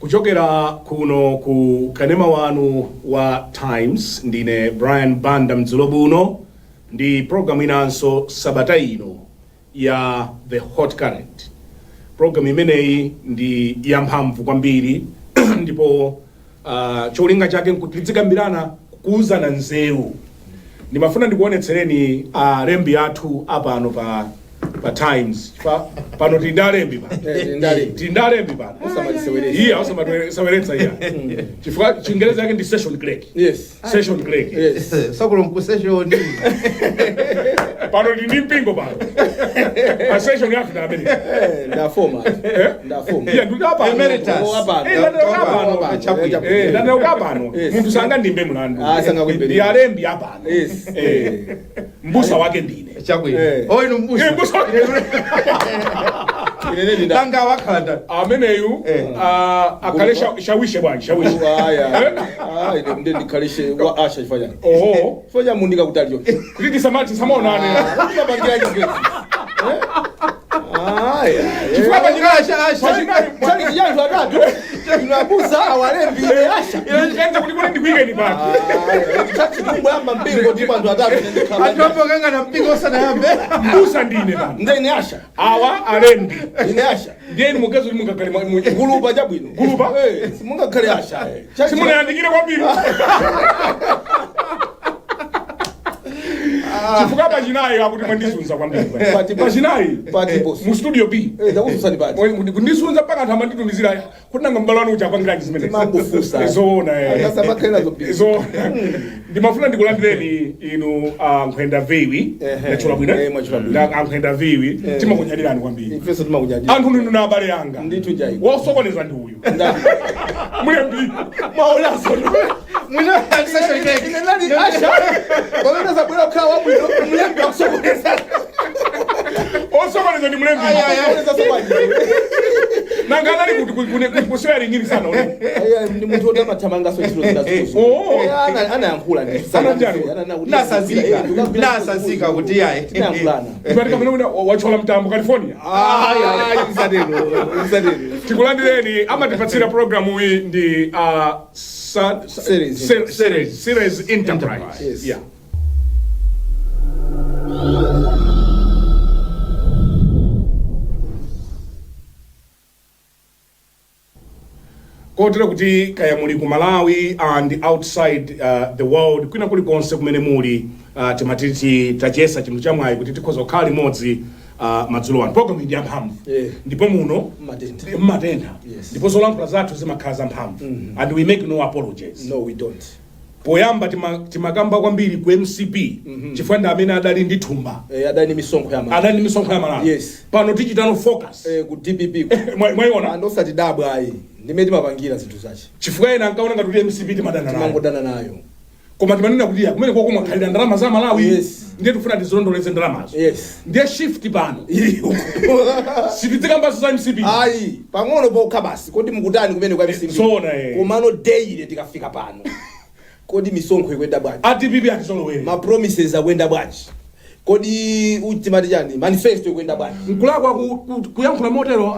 Kuchokera kuno ku kanema wanu wa Times, ndine Brian Banda mdzulo buno ndi programu inanso sabata ino ya The Hot Current. Programu imeneyi ndi yamphamvu kwambiri ndipo cholinga chake nkuti tizikambirana, kuuzana nzeru. Ndimafuna ndikuonetsereni alembi athu apano pa Times. Chifukwa pano tili ndi alembi pano. Eh, tili ndi alembi. Tili ndi alembi pano. Osamatiseweretsa. Iya, osamaseweretsa iya. Chifukwa Chingerezi yake ndi session clerk. Session clerk. Sokulo nkusession. Pano tili ndi mpingo pano. A session yathu ndi amene. Eh, ndafoma. Eh? Ndafoma. Iya, ndikuti apano. Emeritus. Oh, apano. Eh, ndati apano. Apano. Chabwino. Eh, ndati apano. Yes. Munthu sangandimbe mlandu. Ah, sangakuimbe. Ndi alembi apano. Yes. Eh. Mbusa wake ndine. Chabwino. Eh. Oh, inu mbusa. Eh, mbusa wake. Ine ndi nda. Nanga wakhala ndani? Ameneyu Eh. akhale shawishe bwanji, shawishe. Aya. Ah, ine ndiye ndikhalishe wa usher chifukwa chani. Oho. Chifukwa cha mundika kutali choncho. Kuti tisamati samaonane. Timapangira chingezi. Aya. Chifukwa pachina Usher, usher. pachina Chali chijantu atatu. Inu abusa awalembi ine usher. Kenza kuti kuli ndikuikeni pati. Chachi tumbwamba mpingo ndipo anthu atatu ine ndikhala. Anthu ambokangana mpingo osanayambe. Mbusa ndine pano. Nde ine usher. Awa alembi. Ine usher. Ndiye inu mugezo kuti mungakhale Gulupa chabwino. Gulupa? Eh, simungakhale usher. eh. Chachi- Simunayandikire kwambiri. Chifukwa pachinayi akuti mwandizunza kwambiri. Pati- Pachinayi Pati boss. mu studio B. Eh, takususani pati. Kundizunza mpaka anthu amanditumizira kuti nanga m'bale wanu uja apangiranji zimenezi. Timangofunsa. Zoona eh. Akasamakhala nazo busy. So ndimafuna ndikulandireni inu a Nkhwenda Viwi. Ehe. Ndachula bwino? Eh, mwachula bwino. A Nkhwenda Viwi timakunyadirani kwambiri. Ifenso timakunyadira. Anthu ndinu na abale anga. Ndithu jaiko. Wosokoneza ndi uyu. Ndati. Mulembi. Mwaonaso. Mwina session clerk. Ine nali usher. Pamene zabwera kukhala wabwino, mlembi akusokoneza. Osokoneza ndi mlembi. Ayi, ayi, ayi. Akusokoneza sobwanji. Nanga anali kuti kusewera ingini sana ule. Ayi, ndi munthu woti amathamangaso ntchito zinazo. Oh. Eh, anayankhula ndithu. Anajani? Nasazika. Nasazika kuti yayi. Tinayankhulana. Ndipati kapena wina wachola mtambo California. Ayi, ayi, msatero, msatero. Tikulandireni. Amatipatsira programu iyi ndi Series. Series Enterprise. Yes. Yeah. Kotero kuti kaya muli ku Malawi and outside the world, kwina kulikonse kumene muli, timati tachiyesa chinthu chamwayi kuti tikhoza kukhala limodzi madzulo ano. Program ndi yamphamvu. Ndipo muno Mmatentha. Mmatentha. Yes. Ndipo zolankhula zathu zimakhala zamphamvu and we make no apologies. No, we don't. Poyamba timakamba kwambiri ku MCP chifukwa ndi amene adali ndi thumba. Eh, adali ndi misonkho ya Malawi. Adali ndi misonkho ya Malawi. Yes. Pano tichitano focus. Eh, ku DPP. Mwayiona? Anthu osatidabwa ayi. Ndimene timapangira zinthu zache. Chifukwa ena ankaona ngati kuti MCP timadana nayo. Timangodana nayo. Koma timanena kuti ya kumene koko mwakhalira ndalama za Malawi. Yes. Ndiye tifuna tizilondoleze ndalamazo. Yes. Ndiye shift pano. Sitidzikambanso za MCP. Ayi, pang'ono pokha basi. Kodi mukutani kumene kwa MCP? Zoona, eh. Komano daily tikafika pano. Kodi misonkho ikuyenda bwanji? A DPP atizolowere. Ma promises akuyenda bwanji? Kodi timati chani? Manifesto ikuyenda bwanji? Nkulakwa kuyankhula motero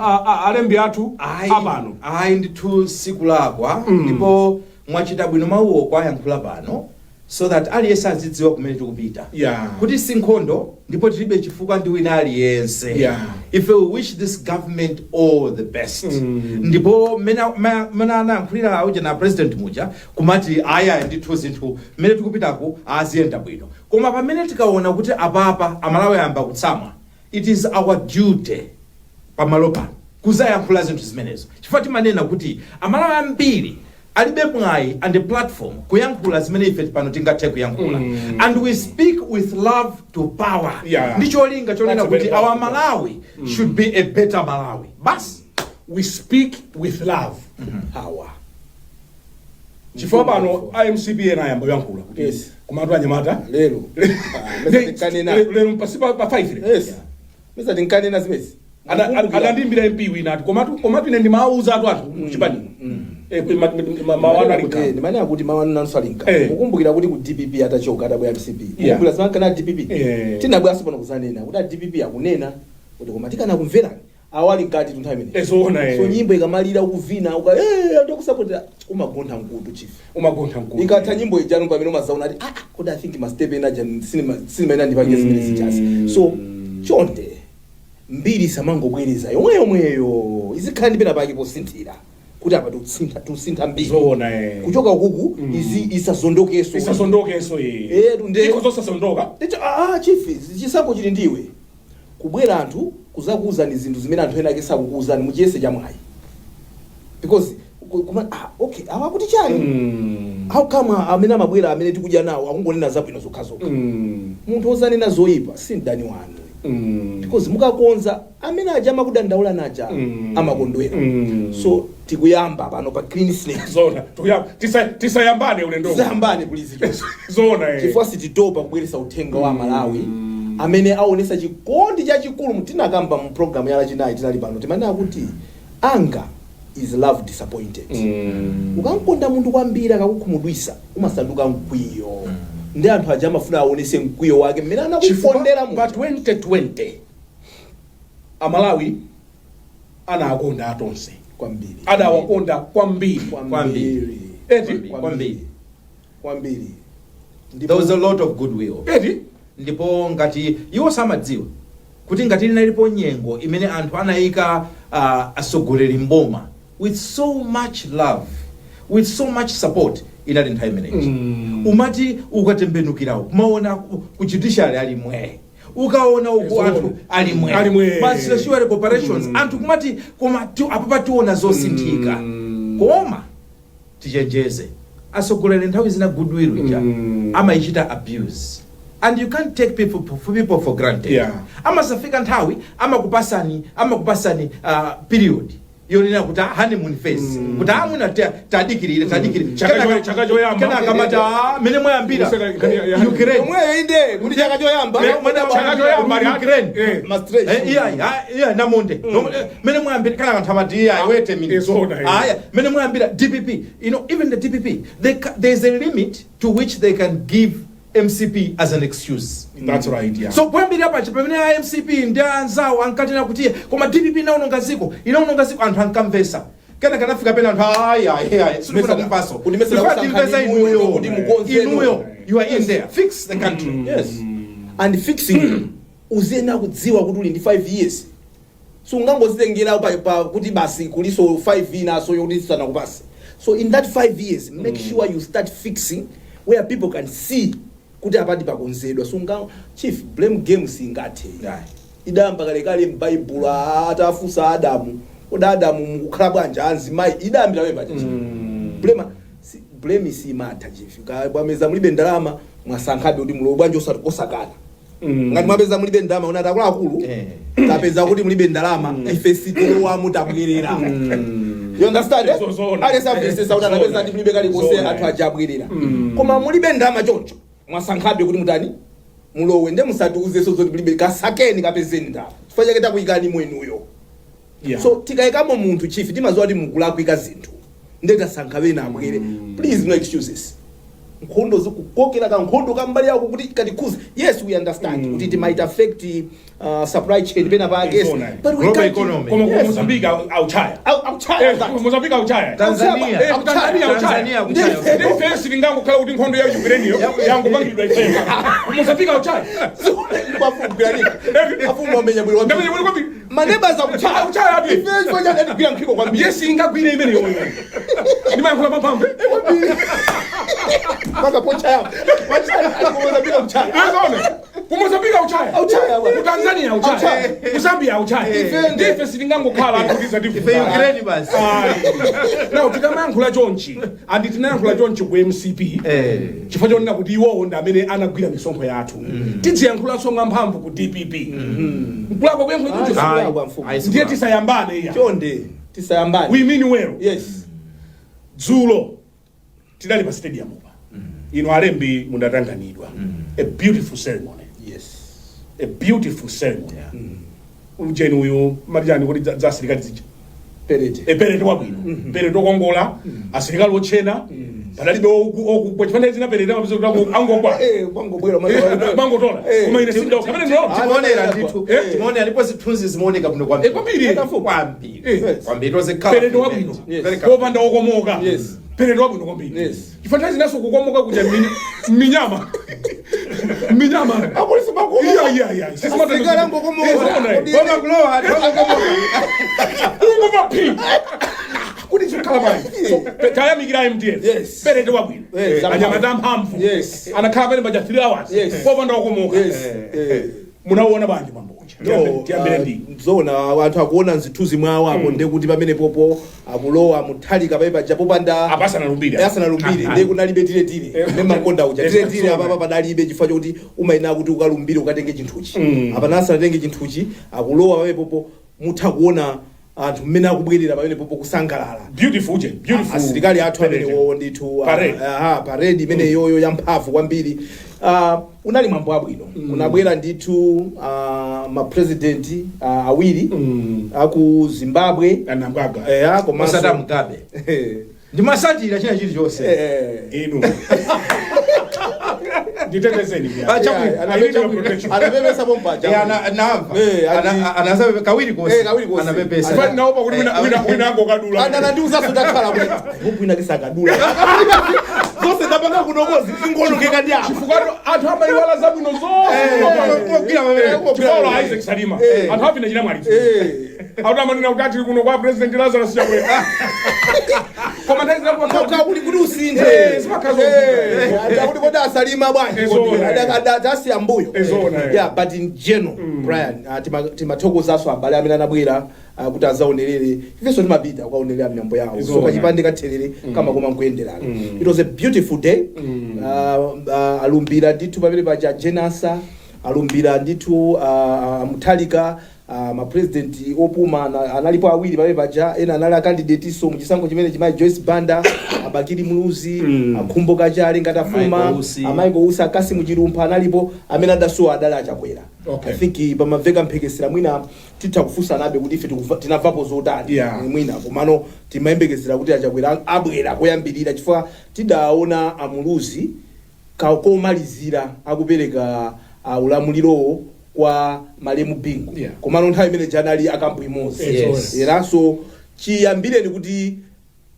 alembi athu Ayi, apano? Ayi ndithu, sikulakwa, ndipo mwachita bwino mawuwo kwayankhula pano so that aliyense azidziwa kumene tikupita, kuti si nkhondo ndipo tilibe chifukwa ndi wina aliyense. If we wish this government all the best, ndipo mene anayankhulira auja na president muja kumati aya ndithu zinthu mmene tikupitako aziyenda bwino, koma pamene tikaona kuti apapa Amalawi ayamba kutsamwa, it is our duty pamalo pano kuzayankhula zinthu zimenezo, chifukwa timanena kuti Amalawi ambiri alibe mwayi and a platform kuyankhula zimene ife pano tingathe kuyankhula, and we speak with love to power ndi cholinga chonena That's a very kuti our powerful. Malawi should be a better Malawi basi. We speak with love. Power. Chifukwa pano iMCP ena ayamba kuyankhula kuti komatu anyamata Lero. Ah, mesa tinkanena. Lero pasi pa 5 lero. Yes. Mesa tinkanena zimezi. Adandimbira MP wina ati komatu ine ndimawauza atu anthu kuchipani. Eh, mawu anu ali Kuti- nkhawa. Ndimanena kuti mawu anu nanso ali nkhawa. Mukumbukira kuti ku DPP atachoka atabwera MCP. Mukumbukira zimankana DPP. Tinabweranso pano kuzanena kuti a DPP akunena kuti koma tikanakumverani. Awali mkati tu nthawi imeneyi. Ezoona, eh. So nyimbo ikamalira, ukuvina, uka anthu akusapotera, umagontha mkutu, chief. Umagontha mkutu. Ikatha nyimbo ijanu, pamene umazaona ati, ah, kodi I think ma step ena aja cinema ena ndipange zimene zichasi. So chonde, mbiri samangobwereza yomwe yomweyo, izikhala ndi pena pake posinthira, kuti apa tikusintha, tikusintha mbiri. Zoona, eh. Kuchoka kuku izi isazondokeso. Isasondokenso, eh. Eh. Iko zosasondoka. Icho, chief, chisankho chili ndiwe. Kubwera anthu kuzakuuzani zinthu zimene anthu ena ake sakukuuzani, muchiyese chamwayi, because okay, awa akuti chani? How come amene amabwera, amene tikudya nawo, akungonena zabwino zokhazokha? Munthu ozanena zoyipa si mdani wanu, because mukakonza, amene aja amakudandaula naja amakondwera. So tikuyamba pano pa clean slate. Zoona. Tisayambane ulendo. Tisayambane, please. Zoona, eh. Chifukwa sititopa kubweretsa uthenga wa Malawi amene aonesa chikondi chachikulu. Tinakamba mu program ya Lachinayi tinali pano, timanena kuti anger is love disappointed. Ukamkonda munthu kwambiri, akakukhumudwisa, umasanduka mkwiyo, ndi anthu aja amafuna aonese mkwiyo wake mmene anakukondera pa munthu. 2020 Amalawi anakonda atonse. Kwambiri. Adawakonda kwambiri. Kwambiri. Eti? Kwambiri. Kwambiri. There was a lot of goodwill. Eti. Ndipo ngati iwo samadziwa kuti ngati linalipo nyengo imene anthu anayika atsogoleri mboma with so much love, with so much support, inali nthawi imeneyi. Umati ukatembenukirawo kumaona ku judiciary alimwe, ukaona uku anthu alimwe, Alimwe. ma social corporations, anthu kumati koma apo pationa zosinthika. Koma tichenjeze atsogoleri, nthawi zina goodwill ija amayichita abuse, and you can't take people for granted. Amasafika nthawi amakupasani period yonena kuti honeymoon phase, kuti amwina tadikirire, tadikirire. Chaka choyamba. Kenaka mati, mene mwayambira Useka nkhani ya Ukraine. Yomweyo, inde, kuti chaka choyamba. Chaka choyamba Ukraine. Maastricht. Iya, namonde. Mene mwayambira, kana anthu amati, iya, wait a minute. Izona, eh. Aya, mene mwayambira DPP, even the DPP, there's a limit to which they can give MCP as an excuse. That's right, yeah. So kuyambira pacha pamene a MCP ndi anzawo ankatena kuti koma DPP inaononga ziko, inaononga ziko, anthu ankamvesa. Kena kanafika pena anthu, ayi, ayi, ayi, silifuna kumpaso. Kuti mesera Chifukwa kusankhani timvesa inuyo, inuyo, kuti mukonze. Inuyo you are in there, fix the country. Yes, and fixing, uziyena kudziwa kuti uli ndi 5 years. Sungangozitengera pa kuti basi kuliso 5 inaso yokuti sanakupase. So in that 5 years, make sure you start fixing where people can see kuti apati pakonzedwa. Sunga, chief, blame game singathe. Idayamba kalekale m'Baibulo atafunsa Adamu, kodi Adamu mukukhala bwanji anzimayi? Idayambira wepa chief. Blame simatha, chief. Mwapeza mulibe ndalama, mwasankhabe kuti mulowe, bwanji osakana? Ngati mwapeza mulibe ndalama, unati akuluakulu, tapeza kuti mulibe ndalama, ife sitilowamu, tabwerera. You understand, eh? Zona. Alesavesesa kuti anapeza kuti mulibe kalikonse, Zona. anthu aja abwerera, koma mulibe ndalama choncho mwasankhabe kuti mutani? Mulowe. Nde musatiuzenso zoti mulibe. Kasakeni, kapezeni ndalama, chifukwa chake takuyikani mwenuyo. So tikayikamo munthu, chief, timaziwa kuti mukulakwika zinthu, nde tasankha wena abwere. Please, no excuses. Nkhondo zikukokera kankhondo kambali yako kuti katikhuze, yes, we understand kuti it might affect supply chain pena pake, yes. Izona. But we Global can't economy. Koma ku Yes. Mozambique auchaya. Auchaya that. Ku Mozambique auchaya. Tanzania. Ku Tanzania auchaya. Tanzania akuchaya. Ndi ifensi lingangokhala kuti nkhondo ya Ukraine yo yangopangidwa ifeyo. Ku Mozambique auchaya. Afumu wamenya bwino kwambiri. Ndamenya bwino kwambiri. Maneighbors akuchaya. Akuchaya ati. Ife chifukwa chake atigwira nkhiko kwambiri. Yes, ingagwire imene yoyo. Ndimayankhula pamphamvu. Paka pochaya wachaya, Mozambique akuchaya. Ezona. Ku Mozambique auchaya. Auchaya, Ku Tanzania auchaya. Auchaya. Ku Zambia auchaya. Ndife sitingangokhala atikiza Ife ndife. Ukraine basi. Now tikamayankhula chonchi, andi tinayankhula chonchi ku MCP chifukwa chonena kuti iwowo ndi amene anagwira misonkho yathu, tidziyankhulanso mwamphamvu ku DPP. Nkulakwa kuyankhula choncho? Ayi. Ayi, Mfumu. ayi, Ndiye tisayambane iya. Chonde, tisayambane. We mean well. Dzulo tidali pa stadium pa ino, alembi mundatanganidwa, a beautiful ceremony. A beautiful ceremony. Ujeni uyu matijani kuti za asilikali zija? Perete. E, perete wabwino, perete okongola, asilikali otchena. Panalibe okugwa chifukwa zinapereka mapeza kuti angogwa. Kwangobwera. Mangotola. Koma ine sindawo kamene ndilo. Timaonera ndithu. Timaonera, ndipo zithunzi zimaoneka bwino kwambiri. Kwambiri. Kwambiri. Kwambiri. It was a Perede colourful wabwino. event. Very colourful. Popanda okomoka. Perede wabwino kwambiri. Chifukwa nthawi zinaso kukomoka kuja minyama. Minyama. Apolisi makomoka. Iya. Asilikali angokomoka. Boma kulowa, anthu angokomoka. Ungova phi. Kuti chikhala bwanji? So tayamikira MDF. Perede wabwino. Anyamata amphamvu. Anakhala pene paja 3 hours. Popanda okomoka. Munauona bwanji mwambo uja? No, Tiyambire ndi. Zona anthu akuona mzithunzi mwawo apo, ndiye kuti pamene popo akulowa Mutharika pamene paja popanda Apasanalumbire. Asanalumbire, ndiye kunalibe tiretire ne makonda uja tiretire. Apapa padalibe chifukwa chokuti umayenera kuti ukalumbire ukatenge chinthuchi. Apa nasanatenge chinthuchi, akulowa pamene popo, mutha kuona anthu mmene akubwerera pamene popo kusangalala. Beautiful uje. Beautiful. Asilikali athu amene Parade. wowo ndithu. Parade. Aha, parade imene yoyo yamphamvu kwambiri. Unali mwambo wabwino. Kunabwera ndithu mapresident awiri aku Zimbabwe. A Mnangagwa. Komanso Osati Mugabe. Ndimasatira china chilichonse. Inu. Nditetezeni. Ah, chabwino. Yeah, I need your protection. anapepesa pompaja. Namva. Kawiri konse. Kawiri konse. Anapepesa. Chifukwa ndinaopa kuti wina angokadula. Anandiuzaso takhala kuti hope ina kisakadula zonse ndapanga kunokozi zingonongeka ndi apa. Chifukwa anthu amayiwala zabwino zonse. Kugwira pamene. Chifukwa Isaac Salima. Anthu apina chinamwalitso. Akuti amanena kuti atili kuno kwa President Lazarus Chakwera. Koma nthawi zinapo Mauka kuti usinthe. Zimakhala zovuta. Akuti kodi asalima bwanji? Zona, eh. Adasiya mbuyo. Zona, eh. Yeah, but in general, Brian, timathokozaso abale amene anabwera kuti azaonerere. Ifenso timapita kukaonerera miyambo yawo, so Zona. kachipande katherere kama koma nkuyenderana. It was a beautiful day. Alumbira ndithu pamene paja Jenasa, alumbira ndithu Mutharika, mapresident opuma analipo awiri pamene paja, ena anali acandidate so muchisankho chimene chimayi Joyce Banda, a Bakili Muluzi, a Khumbo Kachali ngati afuma, Michael Usi. a Michael Usi, a Cassim Chilumpha analipo. Amene adasowa adali achakwera. I think pamamveka mphekesera, mwina titha kufunsanabe kuti ife tinamvapo zotani. Mwina komano timayembekezera kuti achakwera abwera koyambirira, chifukwa tidaona amuluzi komalizira akupereka ulamulirowo kwa malemu Bingu. Komano nthawi imene janali akampu imodzi. Eranso chiyambireni kuti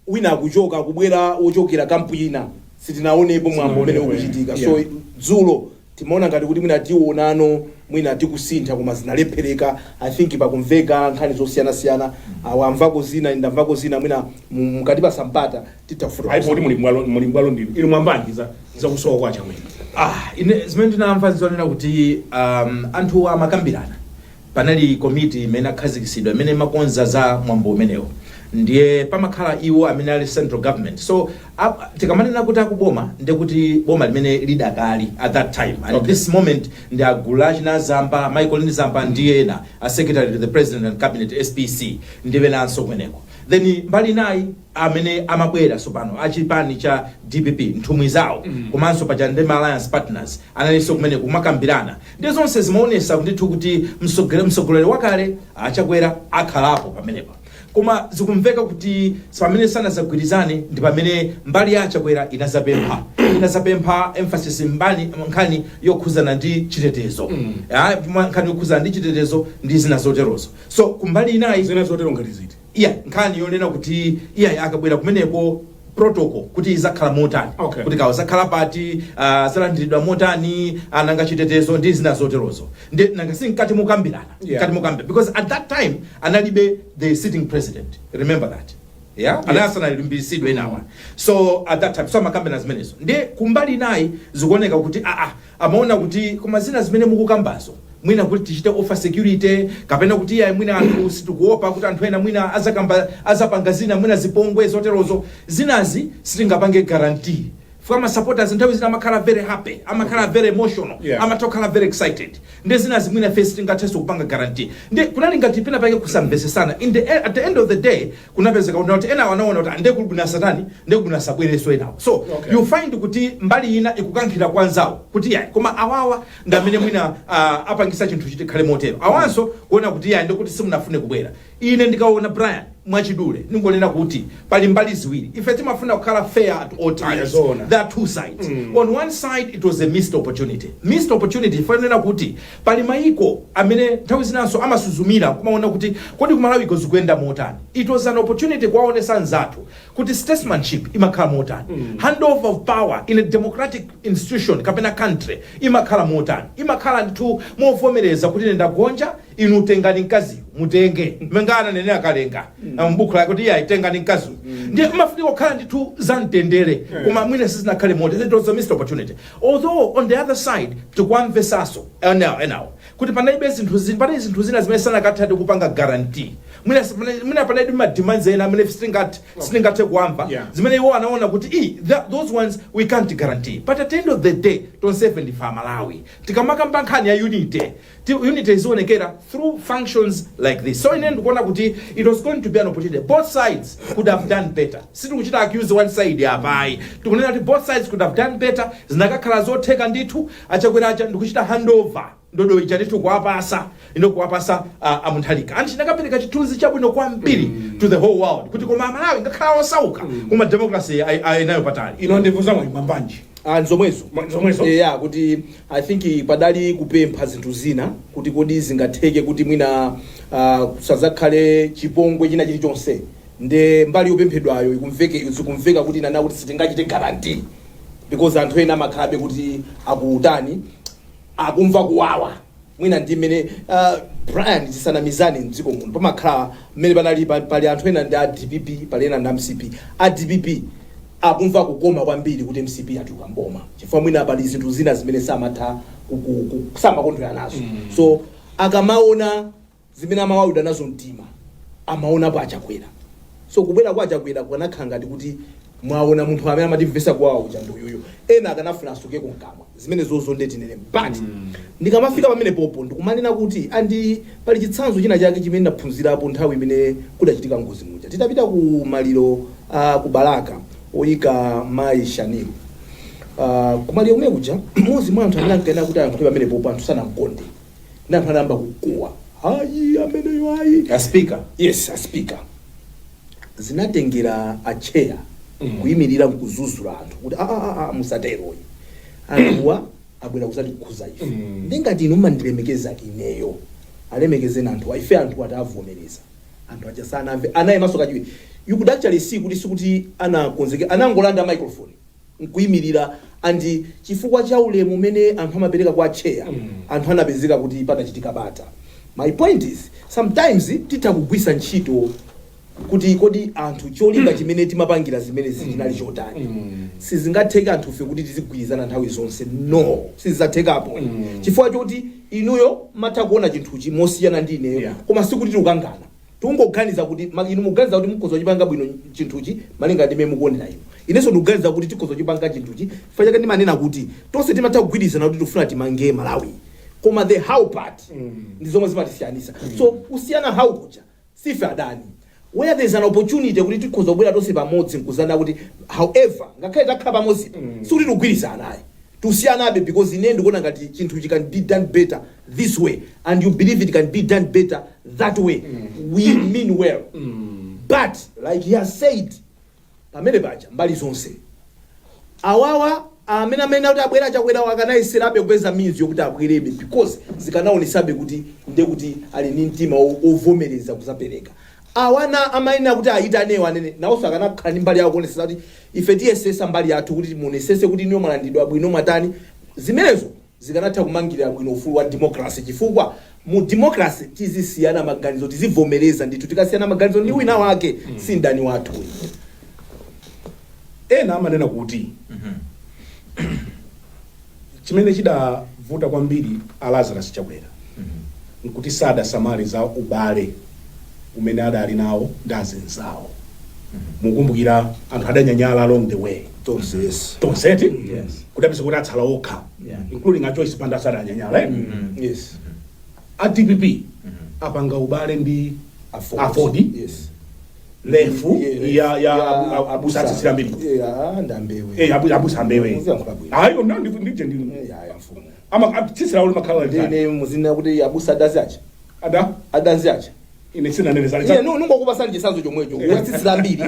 wina akuchoka, akubwera wochokera kampu ina, sitinaonepo mwambo umene Sitinaonepo, ukuchitika. yeah. So dzulo timaona ngati kuti mwina tionano, mwina tikusintha, koma zinalephereka. I think pakumveka nkhani zosiyanasiyana, awamvako zina, ndamvako zina, mwina mukati pasampata titha Aipo kuti muli mbwalo ndinu. Inu mwambanji za kusowa kwa Chakwera? Ah, ine zimene ndinamva zionera kuti anthu amakambirana. Panali komiti imene akhazikitsidwa imene imakonza za mwambo umenewo, ndiye pamakhala iwo amene ali central government. So tikamanena kuti akuboma, ndiye kuti boma limene lidakali at that time and this moment ndi agulu achina Zamba, Michael Zamba ndi ena, a Secretary to the President and Cabinet, SPC, ndipenanso kumeneko. Then mbali inayi amene amabwera sopano achipani cha DPP, nthumwi zawo, komanso paja ndi ma alliance partners analinso kumene kumakambirana. Ndi zonse zimaonesa ndithu kuti mtsogoleri wakale achakwera akhalapo pamenepa, koma zikumveka kuti pamene sanazagwirizane ndi pamene mbali ya achakwera inazapempha emphasis mbali nkhani yokhuzana ndi chitetezo. Nkhani yokhuzana ndi chitetezo ndi zina zoterozo. So kumbali inayi Zina zotero ngati ziti? Iya, nkhani yonena kuti iya akabwera kumeneko, protocol kuti izakhala motani, kuti kawa zakhala pati, zalandiridwa motani, ananga chitetezo ndi zina zoterozo. Ndi nanga si mkati mukambirana, mkati mukambirana, because at that time analibe the sitting president, remember that, yeah? Yes. Anasanalumbiritsidwe enawa. So at that time so amakambirana zimenezo. Ndi kumbali inayi zikuoneka kuti amaona kuti koma zina zimene mukukambazo, mwina kuti tichite offer security, kapena kuti iyayi, mwina anthu sitikuopa kuti anthu ena mwina azakamba, azapanga zina, mwina zipongwe zoterozo, zinazi sitingapange guarantee. Fika ma supporters nthawi zina amakhala very happy, amakhala very emotional, amatha kukhala very excited. Ndi zinazi mwina ife sitingathenso kupanga guarantee. Ndi kunali ngati pena pake kusamvesesana. At the end of the day kunapezeka kuti ena anaona kuti ande kuli satani, ndi kubwino asabwerenso enawo. So you find kuti mbali ina ikukankhira kwa anzawo kuti yayi, koma awawa ndi amene mwina apangisa chinthu chitikhale motero, awanso kuona kuti yayi, ndikuti simunafune kubwera. Ine ndikaona, Brian, mwachidule ningonena kuti pali mbali ziwiri. Ife timafuna kukhala fair at all times. Zoona. There are two sides. On one side, it was a missed opportunity. Missed opportunity ifanena kuti pali mayiko amene nthawi zinanso amasuzumira kumaona kuti kodi kumalawiko zikuyenda motani. It was an opportunity kuwaonesa anzathu kuti statesmanship imakhala motani, handover of power in a democratic institution kapena country imakhala motani, imakhala ndithu movomereza kuti ine ndagonja, inu tengani mkaziyo, mutenge mengana ananenera Kalenga mbuku lake kuti iye tengani mkaziyo. Ndiye imafunika kukhala ndithu za mtendere, koma mwina sizinakhale mote. It was a missed opportunity. Although on the other side, tikuwamvesaso enawo kuti panalibe zinthu zina, panali zinthu zina zimene sanakathe kupanga guarantee. Mwina panalibe ma demands ena amene sitingathe kuwamva, zimene iwo anaona kuti those ones we can't guarantee. But at the end of the day, tonsefe ndife Amalawi. Tikamakamba nkhani ya unity, unity izionekera through functions like this. So ine ndikuona kuti it was going to be an opportunity. Both sides could have done better. Sitikuchita accuse one side apayi, tikunena kuti both sides could have done better. Zinakakhala zotheka ndithu Achakwera acha ndikuchita handover ndodo ija ndithu kuwapasa, ino kuwapasa aMunthalika, and chinakapereka chithunzi chabwino kwambiri to the whole world kuti koma Amalawi ngakhala osauka, koma democracy ayinayo patali. Ino ndimvu zamwe mwambanji? Ah, nzomwezo. Zomwezo. Yeah, kuti I think padali kupempha zinthu zina kuti kodi zingatheke kuti mwina kusazakhale chipongwe china chilichonse. Nde mbali yopemphedwayo ikumveke, zikumveka kuti nana kuti sitingachite guarantee because anthu ena amakhalabe kuti akutani, akumva kuwawa. Mwina ndi mmene, Brian, tisanamizane, mdziko muno pamakhala mmene panali pali anthu ena ndi a DPP, pali ena ndi a MCP. A DPP akumva kukoma kwambiri kuti MCP atuluka mboma, chifukwa mwina pali zinthu zina zimene samatha samakondwera nazo. So akamaona zimene amawawidwa nazo mtima, amaonapo Achakwera. So kubwera kwa Achakwera kukanakhala ngati kuti mwaona munthu amene amatimvesa kuwawa uja ndi uyuyu. Ena akanafuna asukeko mkamwa zimene zozo ndetinene. But ndikamafika pamene popo ndikumanena kuti andi pali chitsanzo china chake chimene ndaphunzirapo nthawi imene kudachitika ngozi muja. Titapita ku maliro ku Balaka oyika mayi Shanil, kumaliro kumene kuja, mmodzi mwa anthu amene ankayenera kuti ayankhule pamene popo, anthu sanamkonde ndi anthu anayamba kukuwa, "Ayi, ameneyo ayi." A speaker. Yes, a speaker. Zinatengera a chair kuyimirira nkuzuzula anthu kuti, "Ah, ah, ah, musateroyi, anthuwa abwera kuzatikhuza ife. Ndingati inu mmandilemekeza ineyo, alemekezeni anthuwa. Ife anthu atavomereza." Anthu aja sanamve, anayimanso kachiwiri. You could actually see kuti sikuti anakonzeke, anangolanda microphone nkuyimirira. And chifukwa cha ulemu umene anthu amapereka kwa chair, anthu anapezeka kuti panachitika bata. My point is, sometimes titha kugwisa ntchito kuti kodi anthu cholinga chimene timapangira zimene chinali chotani. Sizingatheke anthufe kuti tizigwirizana nthawi zonse, no, sizidzathekapo, chifukwa choti inuyo matha kuona chinthuchi mosiyana ndi ineyo. Koma sikuti tikukangana, tungoganiza kuti inu mukuganiza kuti mukhoza kuchipanga bwino chinthuchi malinga ndi mmene mukuonera inu, inenso ndikuganiza kuti tikhoza kuchipanga chinthuchi. Chifukwa chake ndimanena kuti tonse timatha kugwirizana kuti tikufuna timange Malawi, koma the how part ndi zomwe zimatisiyanisa. So kusiyana how kuja, sife adani. Where there is an opportunity kuti tikhoza kubwera tonse pamodzi nkuzana kuti, however, ngakhale takhala pamodzi, sikuti tikugwirizana ayi, tusiyanabe, because ine ndikuona ngati chinthu can be done better this way and you believe it can be done better that way. We mean well, but like he has said pamene paja, mbali zonse awawa amene akuti abwera Chakwera akanayeserabe kupeza means yokuti abwerebe, because zikanaonesabe kuti nde kuti ali ndi mtima ovomereza kuzapereka. Awana amayenera kuti ayitanewo, anene nawonso, akanakhala ndi mbali yawo kuonesesa kuti ife tiyesesa mbali yathu kuti muonesese kuti niyo mwalandidwa bwino, mwatani. Zimenezo zikanatha kumangirira bwino ufulu wa democracy, chifukwa mu democracy tizisiyana maganizo, tizivomereza ndithu. Tikasiyana maganizo ndi wina wake, si mdani wathu. Ena amanena kuti chimene chidavuta kwambiri a Lazarus Chakwera nkuti sadasamale za ubale umene adali nawo ndi azinzawo. Mukumbukira anthu adanyanyala along the way. Tonse, yes. Tonseti. Yes. Kudapeza kuti atsala okha, including a Joyce Banda sadanyanyala, eh? Yes. A DPP apanga ubale ndi Aford. Aford. Yes. Lefu ya abusa atsitsira mbiri. Yeah, ndambewe. Eh, abusa Mbewe. Muziyankhula bwino. Ayo ndo ndije ndi Ya, mfumu. Ama tsitsira uli makhala. Ndine muzina kuti abusa adazi acha. Ada. Adazi acha. Ine sinanene zali. Iye nungokupasani chitsanzo chomwecho. Watsitsi lambiri,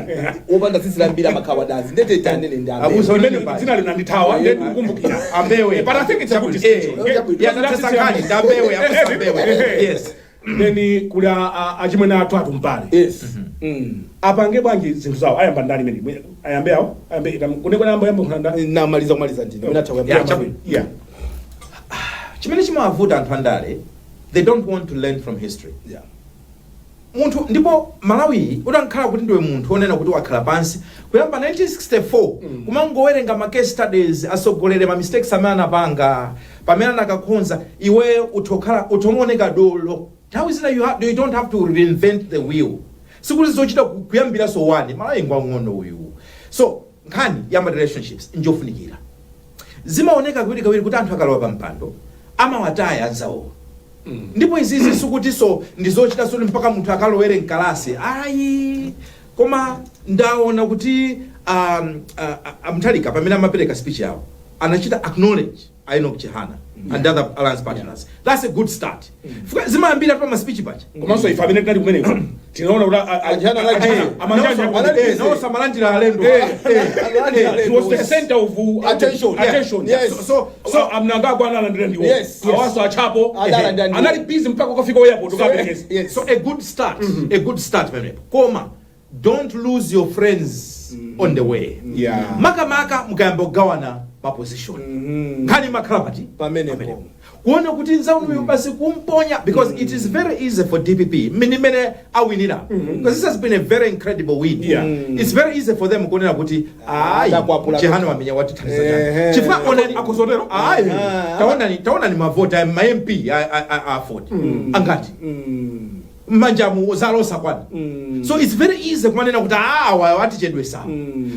wopanda tsitsi lambiri amakhala wadazi. Ndete tanene ndi ambewe. Abusa. Imene dzina linandithawa, ndiye ndikukumbukira. Ambewe. But I think it's a good distinction. Yatasankani ndi ambewe, abusa ambewe. Yes. Then kuli achimwene athu atumpale. Yes. Apange bwanji zinthu zawo? Ayamba ndani mene? Ayambe awo, ayambe kunekwana, ayamba yamba kulanda. Namaliza kumaliza ndine. Mwina atha Yeah, chabwino. Yeah. Chimene chimawavuta anthu andale, they don't want to learn from history. Munthu, ndipo Malawi utakhala kuti ndiwe munthu onena kuti wakhala pansi kuyamba 1964 kumangowerenga ma case studies, asogolere, ma mistakes amene anapanga pamene anakakhonza, iwe utokhala utomaoneka dolo. Nthawi zina you don't have to reinvent the wheel. Sikuti zochita kuyambiraso wani. Malawi ngwang'ono uyu. So nkhani ya ma relationships njofunikira. Zimaoneka kawirikawiri kuti anthu akalowa pa mpando amawataya anzawo. Ndipo izizi sikutinso ndizochita soti mpaka munthu akalowere mkalasi, ayi. Koma ndaona kuti amthalika pamene amapereka speech yawo anachita acknowledge Enoch Chihana and other alliance partners. That's a good start. Fuka zimayambira pa ma speech pacha. Komanso ife amene tinali kumeneko tinaona kuti Achihana amanjanja anali busy. Nawonso amalandira alendo. He was the center of Attention. Attention. Yes. So amnangagwa analandira ndiwo. Yes. Awaso achapo Analandira ndiwo. anali busy mpaka ukafika airport ukaperekeza. Yes. So a good start pamenepo, koma don't lose your friends on the way. Makamaka mukayamba kugawana ma position, nkhani makhala pati? Pamenepo. Kuona kuti nzaunuyo basi kumponya, because it is very easy for DPP mmene awinira, because this has been a very incredible win. It's very easy for them kuonera kuti ayi, Atakwapula. Chihana wamenya, watithandiza chani? Chifukwa onani Akuzotero? Ayi, taonani mavota ma MP a 40 angati mmanjamu zalosa kwani. So it's very easy kumanena kuti awa watichedwesa.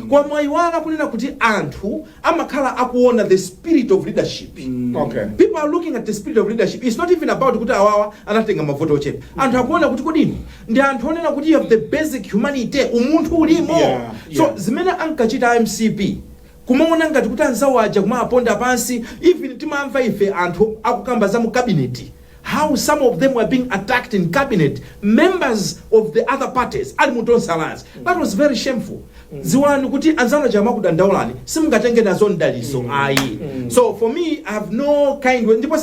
Koma mwayiwala kunena kuti anthu amakhala akuona the spirit of leadership. People are looking at the spirit of leadership. It's not even about kuti awawa anatenga mavoto ochepa. Anthu akuona kuti kodini ndi anthu onena kuti you have the basic humanity, umunthu ulimo. So zimene ankachita MCP, kumaona ngati kuti anzawo aja kumaponda pansi, even timamva ife anthu akukamba za mu cabinet, how some of them were being attacked in cabinet, members of the other parties ali mu Tonse Alliance. That was very shameful. Ziwani kuti anzanu chamakudandaulani simungatenge nazo mdaliso, ayi. So for me, I have no kind word, ndipo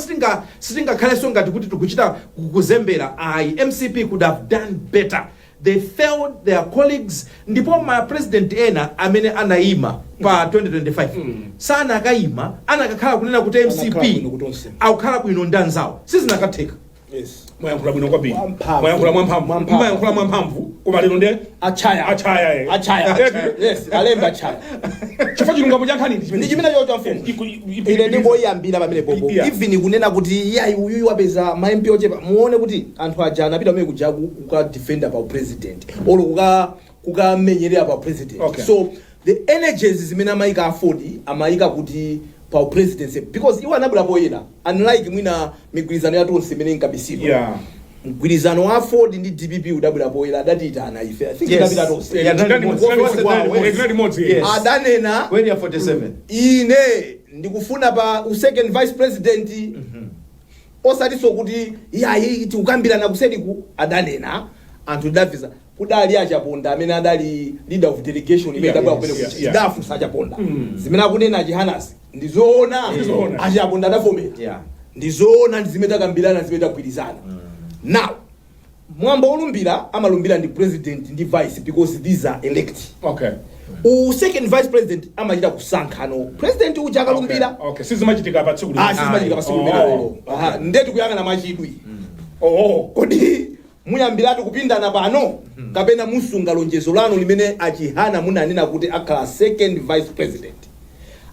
sitingakhalenso ngati kuti tikuchita kuzembera, ayi. MCP could have done better. They failed their colleagues. Ndipo ma president ena amene anayima pa 2025 sanakayima anakakhala kunena kuti Anakhala bwino MCP kuti onse. akukhala bwino ndi anzawo, sizinakatheka. Mwayankhula bwino kwambiri. Mwamphamvu. Mwayankhula mwamphamvu. Mwamphamvu. Mwayankhula mwamphamvu, koma lero ndiye Achaya. Achaya, eh. Achaya. Yes, alemba achaya. Chifukwa chilungamo cha nkhani ndi chimene chocho, mfumu. Ine ndingoyambira pamene popo. Even kunena kuti yayi, uyuyu wapeza ma MP ochepa, muone kuti anthu aja anapita pamene kuja kuka defender pa president olo kukamenyerera pa president. So the energies zimene amayika AFORD, amayika kuti pa presidency, because iwo anabwera poyera, unlike mwina migwirizano ya Tonse imene inkabisidwa. Mgwirizano wa AFORD ndi DPP udabwera poyera. Adatiyitana ife, I think tidapita tonse. Yeah, Tinali limodzi. Yes. Adanena, Area 47. "Ine ndikufuna pa second vice president," osatinso kuti yayi, tikukambirana kuseriku. Adanena, anthu tidavisa. Kudali Achaponda amene adali leader of delegation imene idabwera kumene kuja. Tidafunsa Achaponda, "Zimene akunena Achihanasi ndizoona?" Ndizoona. Achaponda adavomera, "Ndizoona, ndi zimene takambirana, zimene tagwirizana." Now mwambo olumbira, amalumbira ndi president ndi vice, because these are elect. U second vice president amachita kusankhano president uja akalumbira. Okay, sizimachitika pa tsiku Ah, limene. sizimachitika pa tsiku limenelo. Aha, ndetu kuyang'ana mwachidwi. Kodi muyambiratu kupindana pano kapena musunga lonjezo lanu limene Achihana munanena kuti akhala second vice president?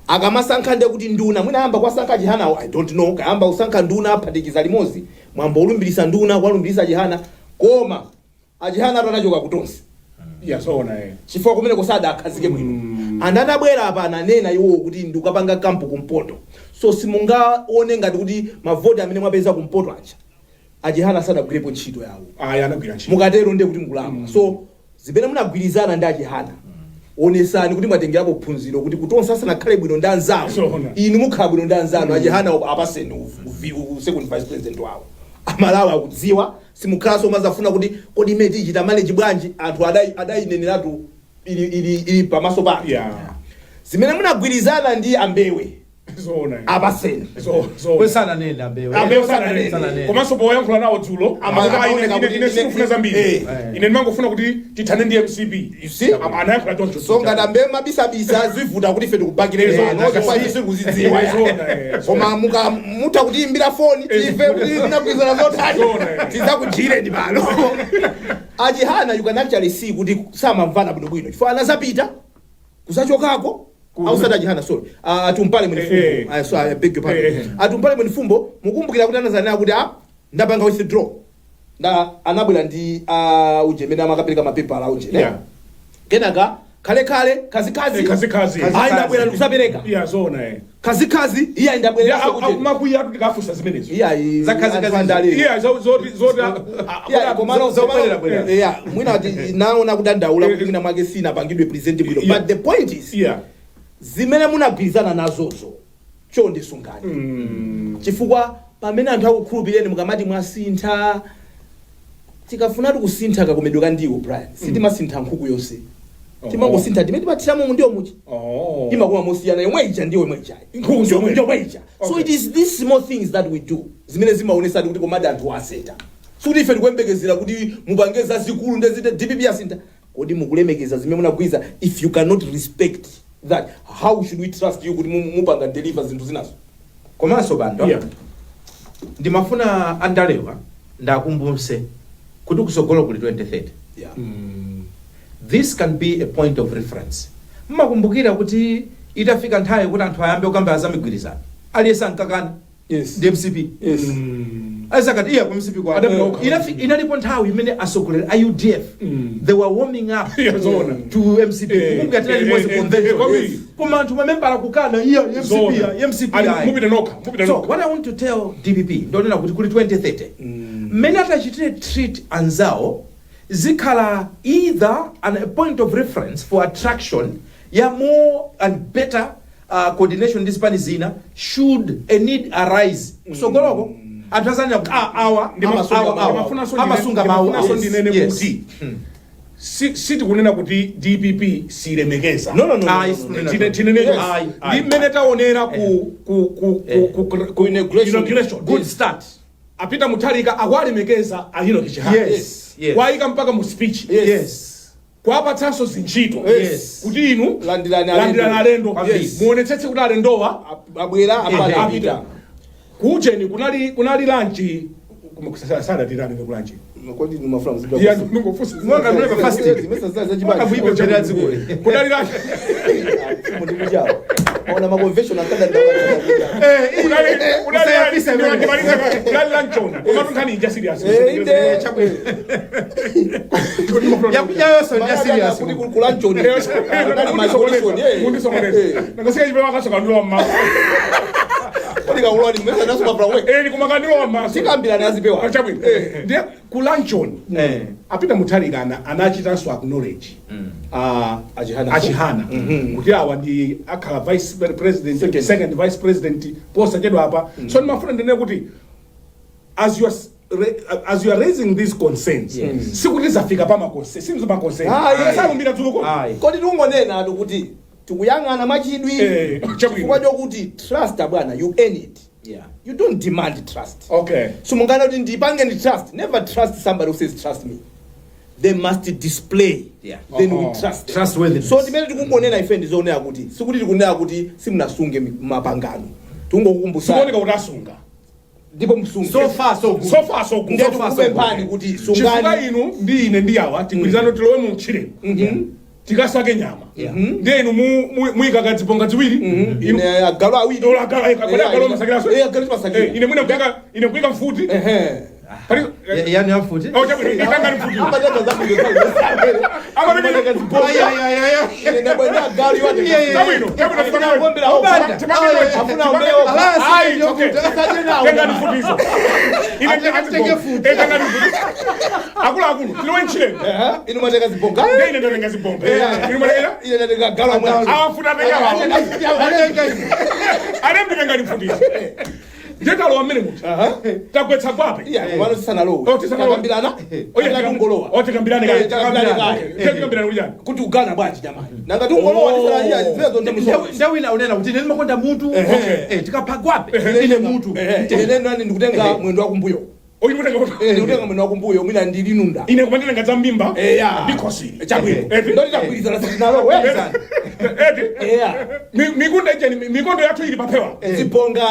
Akamasankha nde kuti nduna, mwinayamba kwasankha Achihanawo, I don't know, kayamba kusankha nduna, aphatikiza limodzi mwambo olumbirisa nduna, kwalumbirisa Achihana. Koma Achihana atanachoka kutonse, Yeah, zoona, eh. chifukwa kumene kusadakhazike bwino, anthu atabwera apa ananena iwowo kuti ndikukapanga camp kumpoto. So simungaone ngati kuti mavoti amene mwapeza kumpoto aja, Achihana sadagwirepo ntchito yawo. Ayi, anagwira ntchito. Mukatero ndiye kuti mukulakwa. So zimene munagwirizana ndi Achihana, onesani kuti mwatengerapo phunziro kuti kutonse asanakhale bwino ndi anzawo, Zoona. inu mukhala bwino ndi anzanu. Achihana apaseni second vice president wawo. Amalawi akudziwa. Simukhalanso mazafuna kuti kodi imene tichita manage bwanji. Anthu adayineneratu ili pamaso pake. Zimene munagwirizana ndi Ambewe, Zoona. apaseni. Zoona. Kwesananene Ambewe. Ambewe sananene. Sananene. Komanso poyankhula nawo dzulo, akuti, "Ah, amaoneka kuti ine sindikufuna zambiri. Ine ndimangofuna kuti tithane ndi MCP." You see? Anayankhula choncho. So ngati Ambewe mabisabisa, zivuta kuti ife tikubakire pano, chifukwa ife sitikuzidziwa. Zoona, Koma muka mutha kutiyimbira foni, timve kuti tinagwirizana zotani. Zoona, eh. Tizakuchire pano. Achihana, you can actually see kuti samamvana bwinobwino, chifukwa anazapita kuzachokako ausati Achihana, sorry, Atumpale Mwenifumbo. So I beg your pardon. Atumpale Mwenifumbo, mukumbukira kuti anazanena kuti ndapanga withdraw, nda anabwera ndi uje mene amakapereka mapepala uje, ne? Kenaka khalekale khazikhazi. Khazikhazi. Ayi, ndabwera ndikusapereka. Yeah, zoona, eh. Khazikhazi iye ndabwerera kuti Makwiya atu tikafunsa zimenezo. Iye ayi. Za khazikhazi. Anthu andale. Iya, zoti Yeah, komano Zobwerera bwerera. Yeah, mwina ati naona kudandaula kuti mwina mwake sinapangidwe present bwino. But the point is, zimene munagwirizana nazozo, chonde sungani, chifukwa pamene anthu akukhulupireni mukamati mwasintha, tikafunatu kusintha kakomedwe ka ndiwo, Brian, sitimasintha nkhuku yonse. Timangosintha timene timathiramo mu ndiwo muchi. Imakoma mosiyana, yomwe ija ndiyo yomwe ija. Nkhuku ndi yomwe. Yomwe ija. So it is these small things that we do zimene zimaonesadi kuti komadi anthu aseta. Suti ife tikuyembekezera kuti mupange zazikulu ndezite DPP asintha. Kodi mukulemekeza zimene munagwiza? If you cannot respect that, how should we trust you kuti mupanga deliver zinthu zinazo? Komanso bando, ndimafuna andalewa ndakumbutse kuti kusogolo kuli 2030. This can be a point of reference. Mmakumbukira kuti itafika nthawi kuti anthu ayambe kukamba za migwirizano, aliyense ankakana ndi MCP. Azakati iya ku MCP kwa Adapita okha. Inalipo nthawi imene atsogoleri a UDF, they were warming up Yeah, zoona. to MCP. Kukumbukira tinali limodzi convention. Kwambiri. Koma anthu mamembala kukana, iya MCP, Zoona. ya MCP Ali, ayi. mupita nokha, mupita So nokha. what I want to tell DPP, ndonena kuti kuli 2030, mmene atachitire treat anzawo zikhala either a point of reference for attraction ya more and better coordination ndi zipani zina should a need arise kusogoloko. Anthu azanena kuti awa awa, awa, amasunga mawu. Ndimafunanso ndinene kuti sitikunena kuti DPP silemekeza. No. Ayi, No, no, no. Tinene Yes. Ayi, ayi. ndi mmene taonera ku inauguration. Inauguration. Good start. Apita Mutharika akuwalemekeza a Enoch Chihana. Wayika mpaka mu speech. Kuwapatsanso zintchito kuti inu Landirani landirani alendo. alendo. Muonetsetse kuti alendowa Abwera apata apita. apita. Kucheni kunali lunch, sadatirani ku lunch. Kodi nimafuna muzipita? Iya, ndingofunsa. Mwanga mleva fasting. Mwanga kuipemberera dzikoli. Kunali lunch. Mundikujawo. Ona ma convention akada. Kunali Usayapise lunch, wewe. ndimaliza, kunali luncheon, koma tunkhani ija serious. Inde. Yakudya yonso ndi serious. Kuti ku luncheon. Kunali ma convention. Mundisokoneza. Nakasika chipewa kasokandilowa mmaso. Kodi kaulwani mmesa naso mafra we. Ndikumakandilowa mmaso. Tikambirana azipewa. Chabwino. Ndiye ku luncheon apita Mutharika anachitanso acknowledge Achihana. Achihana kuti awa ndi akhala vice president, Second. second vice president posachedwa apa. So ndimafuna ndinene kuti as you are raising these concerns, sikuti zafika pa makonse, sinzo ma concerns. Ayi. Salumbira dzulo. Ayi. Kodi tikungonena atu kuti tikuyang'ana mwachidwi, Chabwino. chifukwa chokuti trust, abwana, you earn it. You don't demand trust. So mungana kuti ndipange ndi trust. Never trust somebody who says, "Trust me." They must display, then we trust them. Trustworthiness. So timene tikungonena ife ndizonena kuti sikuti tikunena kuti simunasunge mapangano, tikungokukumbusani. Sikuoneka kuti asunga. Ndipo msunge. So far so good. So far so good. Ndiye So far, so tikukupemphani kuti Chifukwa sungani. inu ndi ine ndi awa tigwirizane, tilowe mu mtchire, tikasake nyama. Ndiye inu muyika kadziponga ziwiri. Ine agalu awiri. Ola agalu, kodi agalu masakiraso? Agalu masakira. Ine mwina kuyika, ine kuyika mfuti. Pali Yani amfuti. Oh, chabwino, itangani mfuti. Amatenga zabwino. Amatenga Ay, ay, ay, ay. Ine ndabwera agalu iwo. Chabwino, chabwino, Afuna kuombera hope. Afuna ombera hope. Ayi, okay. Tengani mfutizo. Ine Atenge futi. Tengani mfuti. Akulu akulu, tilowe mtchire. Inu mwatenga zibonga. Ndiye ine ndatenga zibonga. Inu mwatenga? Ine ndatenga agalu amwe. Awa mfuti atenga awa. Anembi tengani mfutizo. Ndetalowa mmene muti tagwetsa gwape. Iya, komano tisanalowe. Oh, tisanalowe. Takambirana. Oh, yeah, Tikangolowa. Oh, tikambirane Eh, kaye. takambirane kaye. Okay, tikambirane kuti chani? Kuti ugana bwanji jamani? Nanga tungolowa Oh. tisana iya zimezo ndi musowa. Ndawina unena kuti ine ndimakonda mutu. Tikapha gwape ine mutu. Ine nani ndikutenga mwendo wa kumbuyo. Oyi, mutenga kuti Ndikutenga mwendo wa kumbuyo, mwina ndilinunda. Ine kumandilenga za mmimba. Eya. Ndikhosi. Chabwino. Eti? Ndoti tagwirizana sitinalowe. Eti? Eya. Mikunda ijeni, mikondo yathu ili papewa. Ziponga.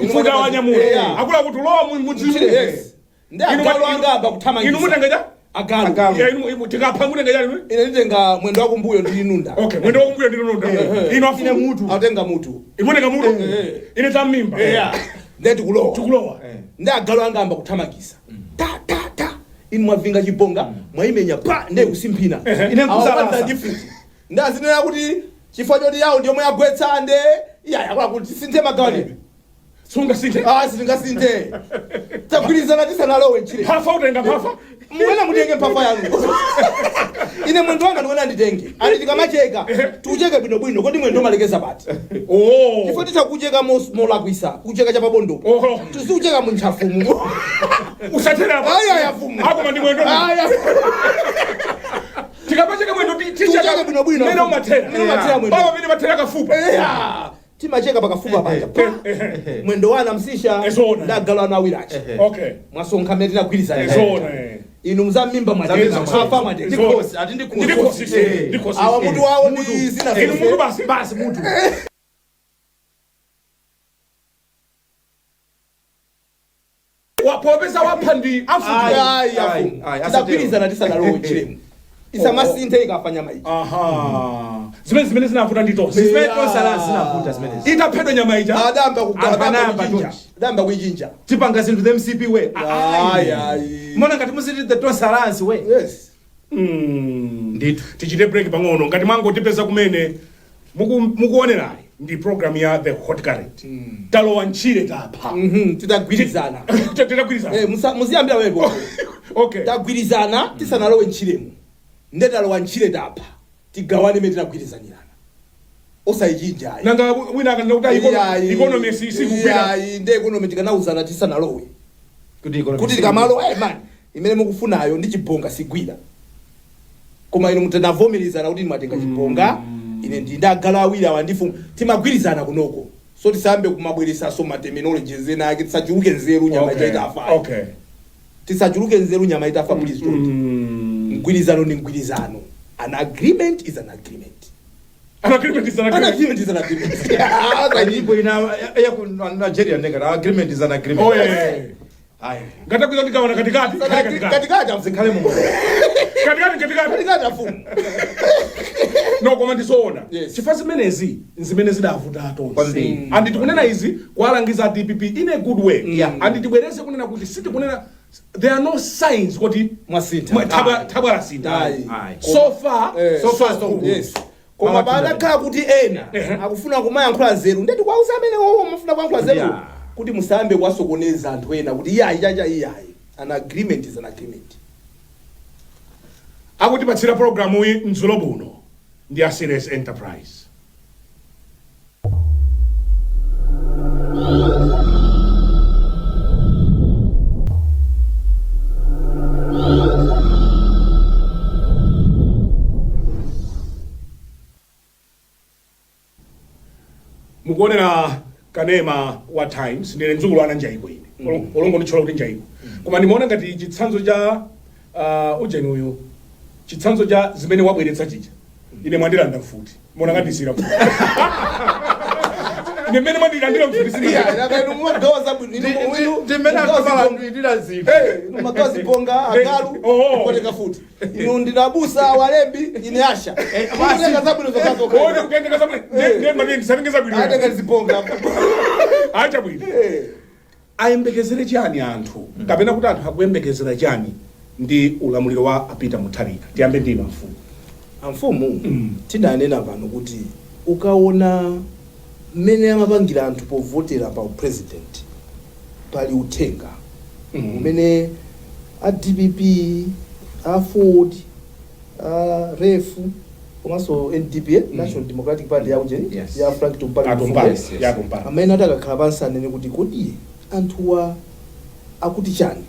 Mfuta wanyamula. Eya. Akula kuti lowa mudzimu. Yes. Ndi agalu anga amba kuthamangisa. Inu mutenga cha? Agalu. Agalu. Yeah, inu tikapha mutenga cha inu? Ine nditenga mwendo wa kumbuyo ndilinunda. Okay, mwendo wakumbuyo ndilonda. Inu afu. Ine mutu. Autenga mutu. Imutenga mutu. Ine za mmimba. Eya. Ndiye tikulowa. Tikulowa. Ndi agalu anga amba kuthamangisa. Ta ta ta. Inu mwavinga chibonga, mwayimenya pa ndiye kusimphina. Ine nkusalasa. Awapatsa different. Ndi azinena kuti chifukwa choti yawo ndiyo yagwetsa nde iya yakula kuti tisinthe magawanidwe. Sunga sinthe. Ah, sitingasinthe. Tagwirizana tisanalowe ntchire. Mphafa utenga mphafa. Mwena mutenge mphafa yanu. Ine mwendo wanga ndiwena nditenge. Ati tikamacheka, tikucheke bwinobwino kodi mwendo umalekeza pati. Oh. Chifukwa titakucheka molakwisa, kucheka chapabondopo. Oho. Tisikucheka muntchafumu. Usathera apa. Aya yafumu. Ako mandi mwendo. Aya. Tikapacheka mwendo Tikucheka bwinobwino. Mene umathera. Mene umathera mwendo. Baba mene mathera kafupa. Eya. Timacheka pakafupa paja. Pa. Mwendo wana msisha. Ezona. Ndagalo ana awirachi. Okay. Mwasonkha mmene tinagwirizana. Ezona. Eh. Inu mzammimba mwatenga. Mphafa mwatenga. Ndikhosi, ati ndikhosi. Ndikhosi. Ndikhosi. Awa mutu wawo ndi zina Inu zonse. mutu basi. Basi mutu. Popeza wapha ndi afuti. Ayi, Ayi, afumu. ayi, Tidagwirizana tisanalowe ntchiremu. Isamasinthe ikafa nyama iyi. Aha. Zimene zinavuta ndi tonse. Zimene tonse ala zinavuta zimenezi. Itaphedwa nyama ija. Adamba Anthu anayamba kuchinja. chonchi. Adamba kuichinja. Tipanga zinthu the MCP way. Ayi, ayi. Mona ngati muziti the tonse alliance way. Yes. Ndithu. Tichite break pang'ono. Ngati mwangotipeza kumene mukuonerayi ndi program ya The Hot Current. Talowa ntchire tapha. Tidagwirizana. Tidagwirizana. Eh, muziyambira wepo. Okay. Tagwirizana tisanalowe ntchiremu. Nde talowa ntchire tapha. Tigawane imene tinagwirizanirana. Osayichinja ayi. Nanga wina akanena kuti economy sikugwira. Iyayi, nde economy tikanauzana tisanalowe. Kuti economy Kuti tikamalowa, eh man, imene mukufunayo ndi chibonga sigwira. Koma inu mutanavomerezana kuti mwatenga chibonga, ine ndi ndagala awiri awa ndifu timagwirizana kunoko. So tisambe kumabweresaso ma terminologies ena ake, tisachuluke nzeru nyama Okay. itafa. Okay. Tisachuluke nzeru nyama itafa, please don't. Mgwirizano ndi mgwirizano. An agreement is an agreement. An agreement is an An agreement. agreement is an agreement. Ndipo ina ya ku Nigeria ndengati agreement is an agreement. Oh, yeah, yeah, yeah. Ayi. Ngatakuza tigawana katikati. Khale katikati. Katikati afumu. Zikhale mu. Katikati katikati. Katikati afumu. No, koma ndizoona. Yes. Chifukwa zimenezi zimene zidavuta tonse. Kwambiri. And tikunena izi kuwalangiza DPP in a good way. Yeah. And tibwereze kunena kuti sitikunena, there are no signs kuti Mwasintha. thabwa lasintha. Ayi. Ayi. So far, Eh. so far so good. Yes. Koma panakhala kuti ena akufuna kumayankhula nzeru, ndeti kwauza amene wowo mafuna kuyankhula nzeru kuti musambe kuwasokoneza anthu ena kuti iyayi chacha iyayi. An agreement is an agreement. Akutipatsira programu iyi mdzulo buno ndi a Serious Enterprise. Mukuonera kanema wa Times. Ndine mdzukulu ana Njaiko ine. Olongo nditchola kuti Njaiko, koma ndimaona ngati chitsanzo cha ujeni uyu, chitsanzo cha zimene wabweretsa chija, ine mwandilanda mfuti, mona ngandisira mfuti ine mmene mwandilandira mfuti sina. Iya, naka inu mumagawa zabwino. Ndimene anthu zinthu. Inu mumagawa zibonga, agalu, Oh. kutenga futi. Inu ndinabusa walembi, ine asha. Mukutenga zabwino One zokha. kutenga zabwino ndiye mati ndisatenge zabwino. Atenga zibonga. Acha bwino. Ayembekezere chani anthu, kapena kuti anthu akuyembekezera chani ndi ulamuliro wa Peter Mutharika? Tiyambe ndi mfumu. Amfumu, tidanena pano kuti ukaona mmene amapangira anthu povotera pa president, pali uthenga umene a DPP, a Ford, a REF komanso NDP, National Democratic Party yakucheni Yes. ya Frank Tumpale Atumpale. Mfumu, Ya Tumpale. amene atakakhala pansi anene kuti kodi Anthuwa akuti chani?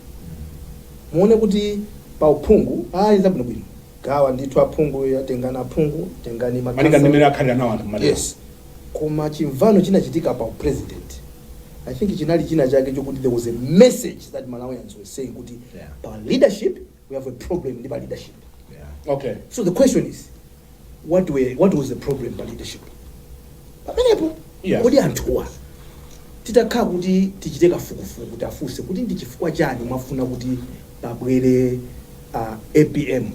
Muone kuti pa uphungu ayi, zabwinobwino, gawa ndithu aphungu, yatengana aphungu, tengani Malinga makhansala. ndimene akhalira nawo anthu mmadera. Yes, koma chimvano chinachitika pa president, I think chinali china chake chokuti there was a message that Malawians were saying kuti pa leadership we have a problem, ndi pa leadership. So the question is, what was the problem pa leadership pamenepo? Kodi anthuwa titakhala kuti tichite kafukufuku, kuti afunse kuti ndi chifukwa chani mwafuna kuti pabwere APM,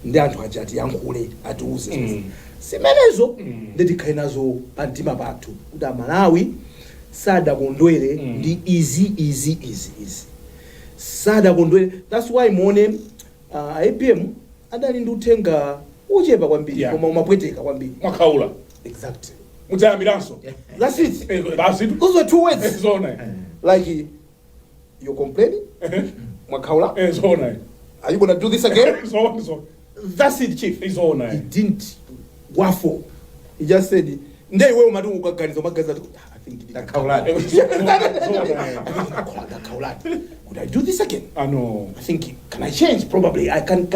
ndi anthu aja atiyankhule, atiuze zimenezo, ndi tikhale nazo pamtima pathu kuti Amalawi sadakondwere ndi izi, izi, izi, izi sadakondwere. That's why muone APM adali ndi uthenga uchepa kwambiri, koma umapweteka kwambiri. Mwakhaula. Exactly. Mudzayambiranso. That's it. Basi. Those were two words. Zona. Like, you're complaining, mwakhaula. Zona. Are you gonna do this again? Zona, zona. That's it, chief. Zona. He didn't waffle, he just said, nde iwe umati ukaganiza, umaganiza kuti, "Ah, I think Ndakhauladi." Ndakhauladi. Could I do this again? I know. I think, can I change? Probably I can.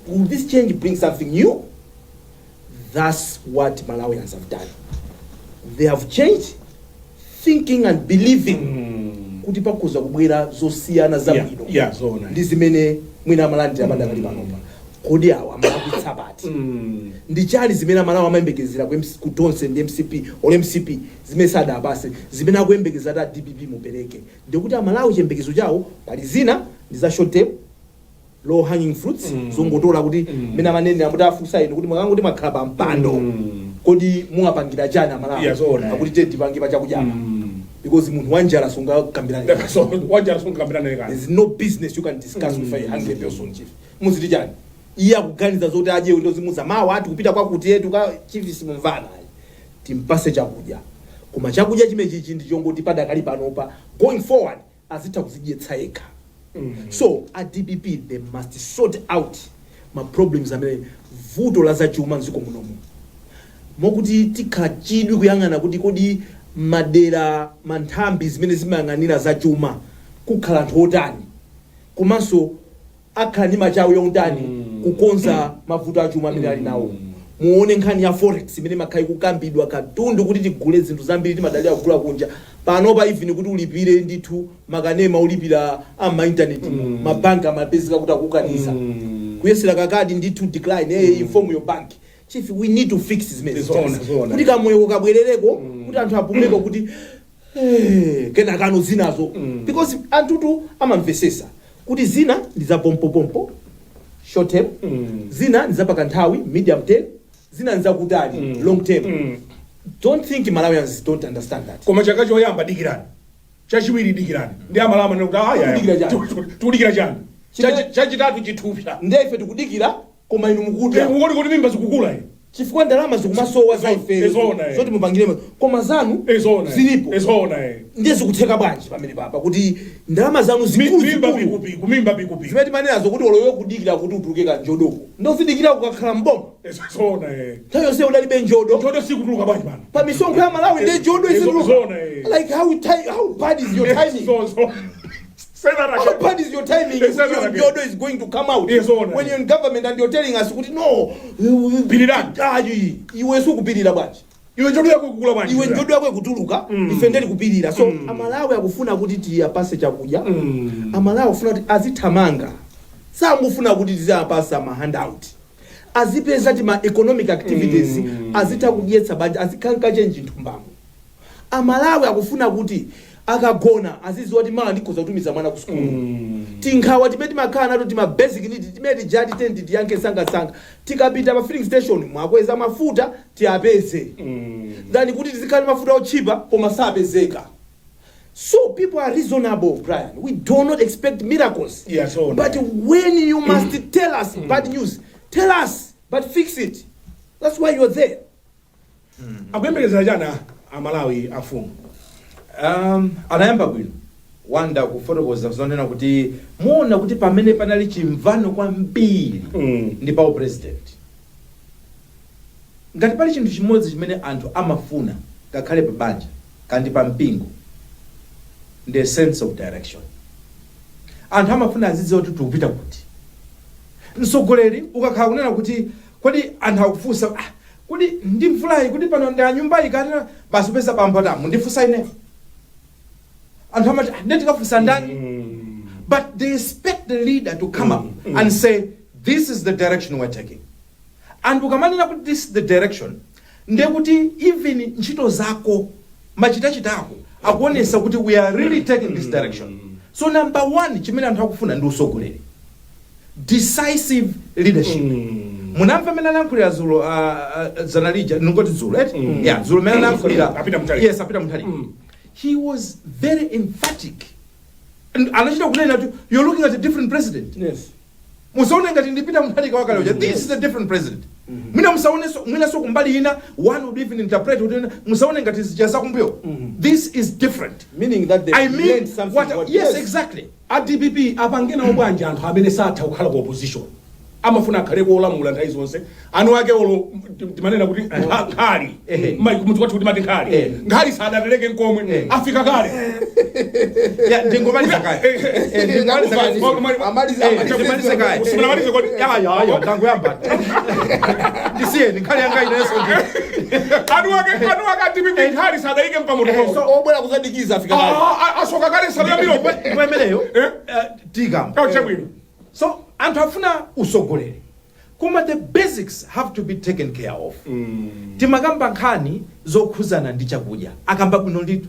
Will this change bring something new? That's what Malawians have done. They have changed thinking and believing kuti pakuza kubwera zosiyana zabwino Yeah, zona. ndi zimene mwina amalandira padakali panopa. Kodi awa amalakwitsa pati? Ndi chani zimene Amalawi amayembekezera ku Tonse ndi MCP or MCP zimene sadapase, zimene akuyembekezera ta DPP mupereke? Ndikuti Amalawi chiyembekezo chawo pali zina ndi za short term, low hanging fruits, zongotola kuti mmene amanenera muti afunsa inu kuti mwakanguti mwakhala pa mpando, kodi muwapangira chani Amalawi? Yeah, zoona. Akuti te tipange pa chakudyapa, because munthu wanjala sungakambirane. So wanjala sungakambirane kani. There's no business you can discuss with a hungry person, chief. Muziti chani? Iye akuganiza zoti adye, ndozimuza mawa ati kupita kwakuti yetu ka chief simumvana. Timpase chakudya, koma chakudya chimechichi ndi chongoti padakali panopa, going forward azitha kuzidyetsa yekha. So a DPP, they must sort out ma problems amene vuto la zachuma mdziko munomu, mokuti tikhala chidwi kuyang'ana kuti kodi madera, manthambi zimene zimayang'anira zachuma kukhala anthu otani, komanso akhala ndi machawi otani kukonza mavuto achuma amene ali nawo. Muone nkhani ya forex imene makhala ikukambidwa, katundu kuti tigule zinthu zambiri timadalira kugula kunja. Panopa even kuti ulipire ndithu makanema, ulipira ama internet, mabanki amapezeka kuti akukaniza kuyesera kakadi ndithu, decline. Hey, inform your bank. Chief, we need to fix zimene Zoona, zoona. kuti kamoyo kabwerereko, kuti anthu apumeko kuti kenakano zinazo, because anthutu amamvesesa kuti zina ndi za pompopompo, short term, zina ndi zapakanthawi, medium term, zina ndi zakutali, long term. Don't think Malawians don't understand that. Koma chaka choyamba dikirani, chachiwiri dikirani, ndi amalama kuti aya. Tikudikira chani? Tikudikira chani? Chachitatu chithupsa. Ndiye ife tikudikira, koma inu mukudya. Kodi kuti mimba zikukula iyi? Chifukwa ndalama zikumasowa za ifeyo Izona, eh. zoti mupangire, koma zanu Izona, eh. zilipo. Izona, eh. Ndiye zikutheka bwanji pamene papa kuti ndalama zanu zikulu Mimba zikulu pikupiku, mimba pikupiku. Zimene timanenazo kuti oloyo kudikira kuti utuluke kanjodoko, ndozidikira kukakhala mboma. Izona, eh. Nthawi yonse udalibe njodo. Njodo sikutuluka bwanji pano? Pa misonkho ya Malawi ndiye njodo isituluka? Zona, eh. Like, how bad is your timing? So say that How again. bad is your timing? Yes, say that Your again. njodo is going to come out Yes, ona. when you're in government and you're telling us kuti no. Pirirani. Ah, iwe sukupirira bwanji? Iwe njodo yako ikukula bwanji? Iwe njodo yako ikutuluka, ife ndeli kupirira. So Amalawi akufuna kuti tiyapase chakudya. Amalawi akufuna kuti azithamanga, sangofuna kuti tiziyapasa ma handout, azipeza ti ma economic activities, azitha kudyetsa banja, azikhala change nthumbamo. Amalawi akufuna kuti akagona aziziwa kuti mawa ndikhoza kutumiza mwana ku sukulu. Tinkhawa timene timakhala nato, tima basic need timene tijati tendi tiyankhe sangasanga, tikapita pa filling station mwakweza mafuta, tiyapeze, than kuti tizikhale mafuta otchipa koma sapezeka. So people are reasonable, Brian. We do not expect miracles, Yeah, so but when you must tell us bad news, tell us, but fix it. That's why you're there. Akuyembekezera chana Amalawi, afumu? Anayamba bwino Wanda kufotokoza zonena kuti muona kuti pamene panali chimvano kwambiri ndi pa president. Ngati pali chinthu chimodzi chimene anthu amafuna, ngakhale pa banja kandi pa mpingo, Ndi sense of direction. Anthu amafuna azidziwa kuti tikupita kuti. Mtsogoleri ukakhala kunena kuti, kodi anthu akufunsa, ah, kodi ndi mvulayi, kuti pano ndi anyumbayi katena, basi upeza bambo ati, mundifunsa ineyo? Anthu amati, ah, ndiye tikafunsa ndani? But they expect the leader to come up and say, "This is the direction we're taking." And ukamanena kuti this is the direction, ndiye kuti even ntchito zako, machitachitako akuonesa kuti we are really taking this direction. So number one chimene anthu akufuna ndi usogoleri, decisive leadership. Munamva amene anayankhulira dzulo, dzana lija, ningoti dzulo eti? Yeah, dzulo amene anayankhulira. A Peter Mutharika. Yes, a Peter Mutharika. He was very emphatic and anachita kunena kuti you're looking at a different president. Musaone ngati ndi Peter Mutharika wakale uja. This is a different president. Mwina musaonenso, mwinanso kumbali ina one would even interpret kuti musaone ngati zija zakumbuyo. This is different. Meaning that they I mean learned something. What, yes, exactly. A DPP apange nawo bwanji anthu amene satha kukhala ku opposition, amafuna akhale kolamula nthawi zonse? Anu ake olo timanena kuti nkhali. Kumudzi kwathu kuti mati nkhali. Nkhali sadatereke nkomwe. Afika kale. Yeah, ndingomaliza kaya. Ndingomaliza kaya. Amaliza. Ndimalize kaya. Simunamalize kodi? Ya, ndangoyamba. Ndisiyeni, nkhali yanga inenso ndi Anu ake a DPP nkhali sadayike mpamutu. Obwera kuzadikiza afika kale. Asoka kale sadayambiro. Ndipo imeneyo Eh? tikamba. Chabwino. So anthu afuna usogoleri, koma the basics have to be taken care of. Timakamba nkhani zokhuzana ndi chakudya, akamba bwino ndithu.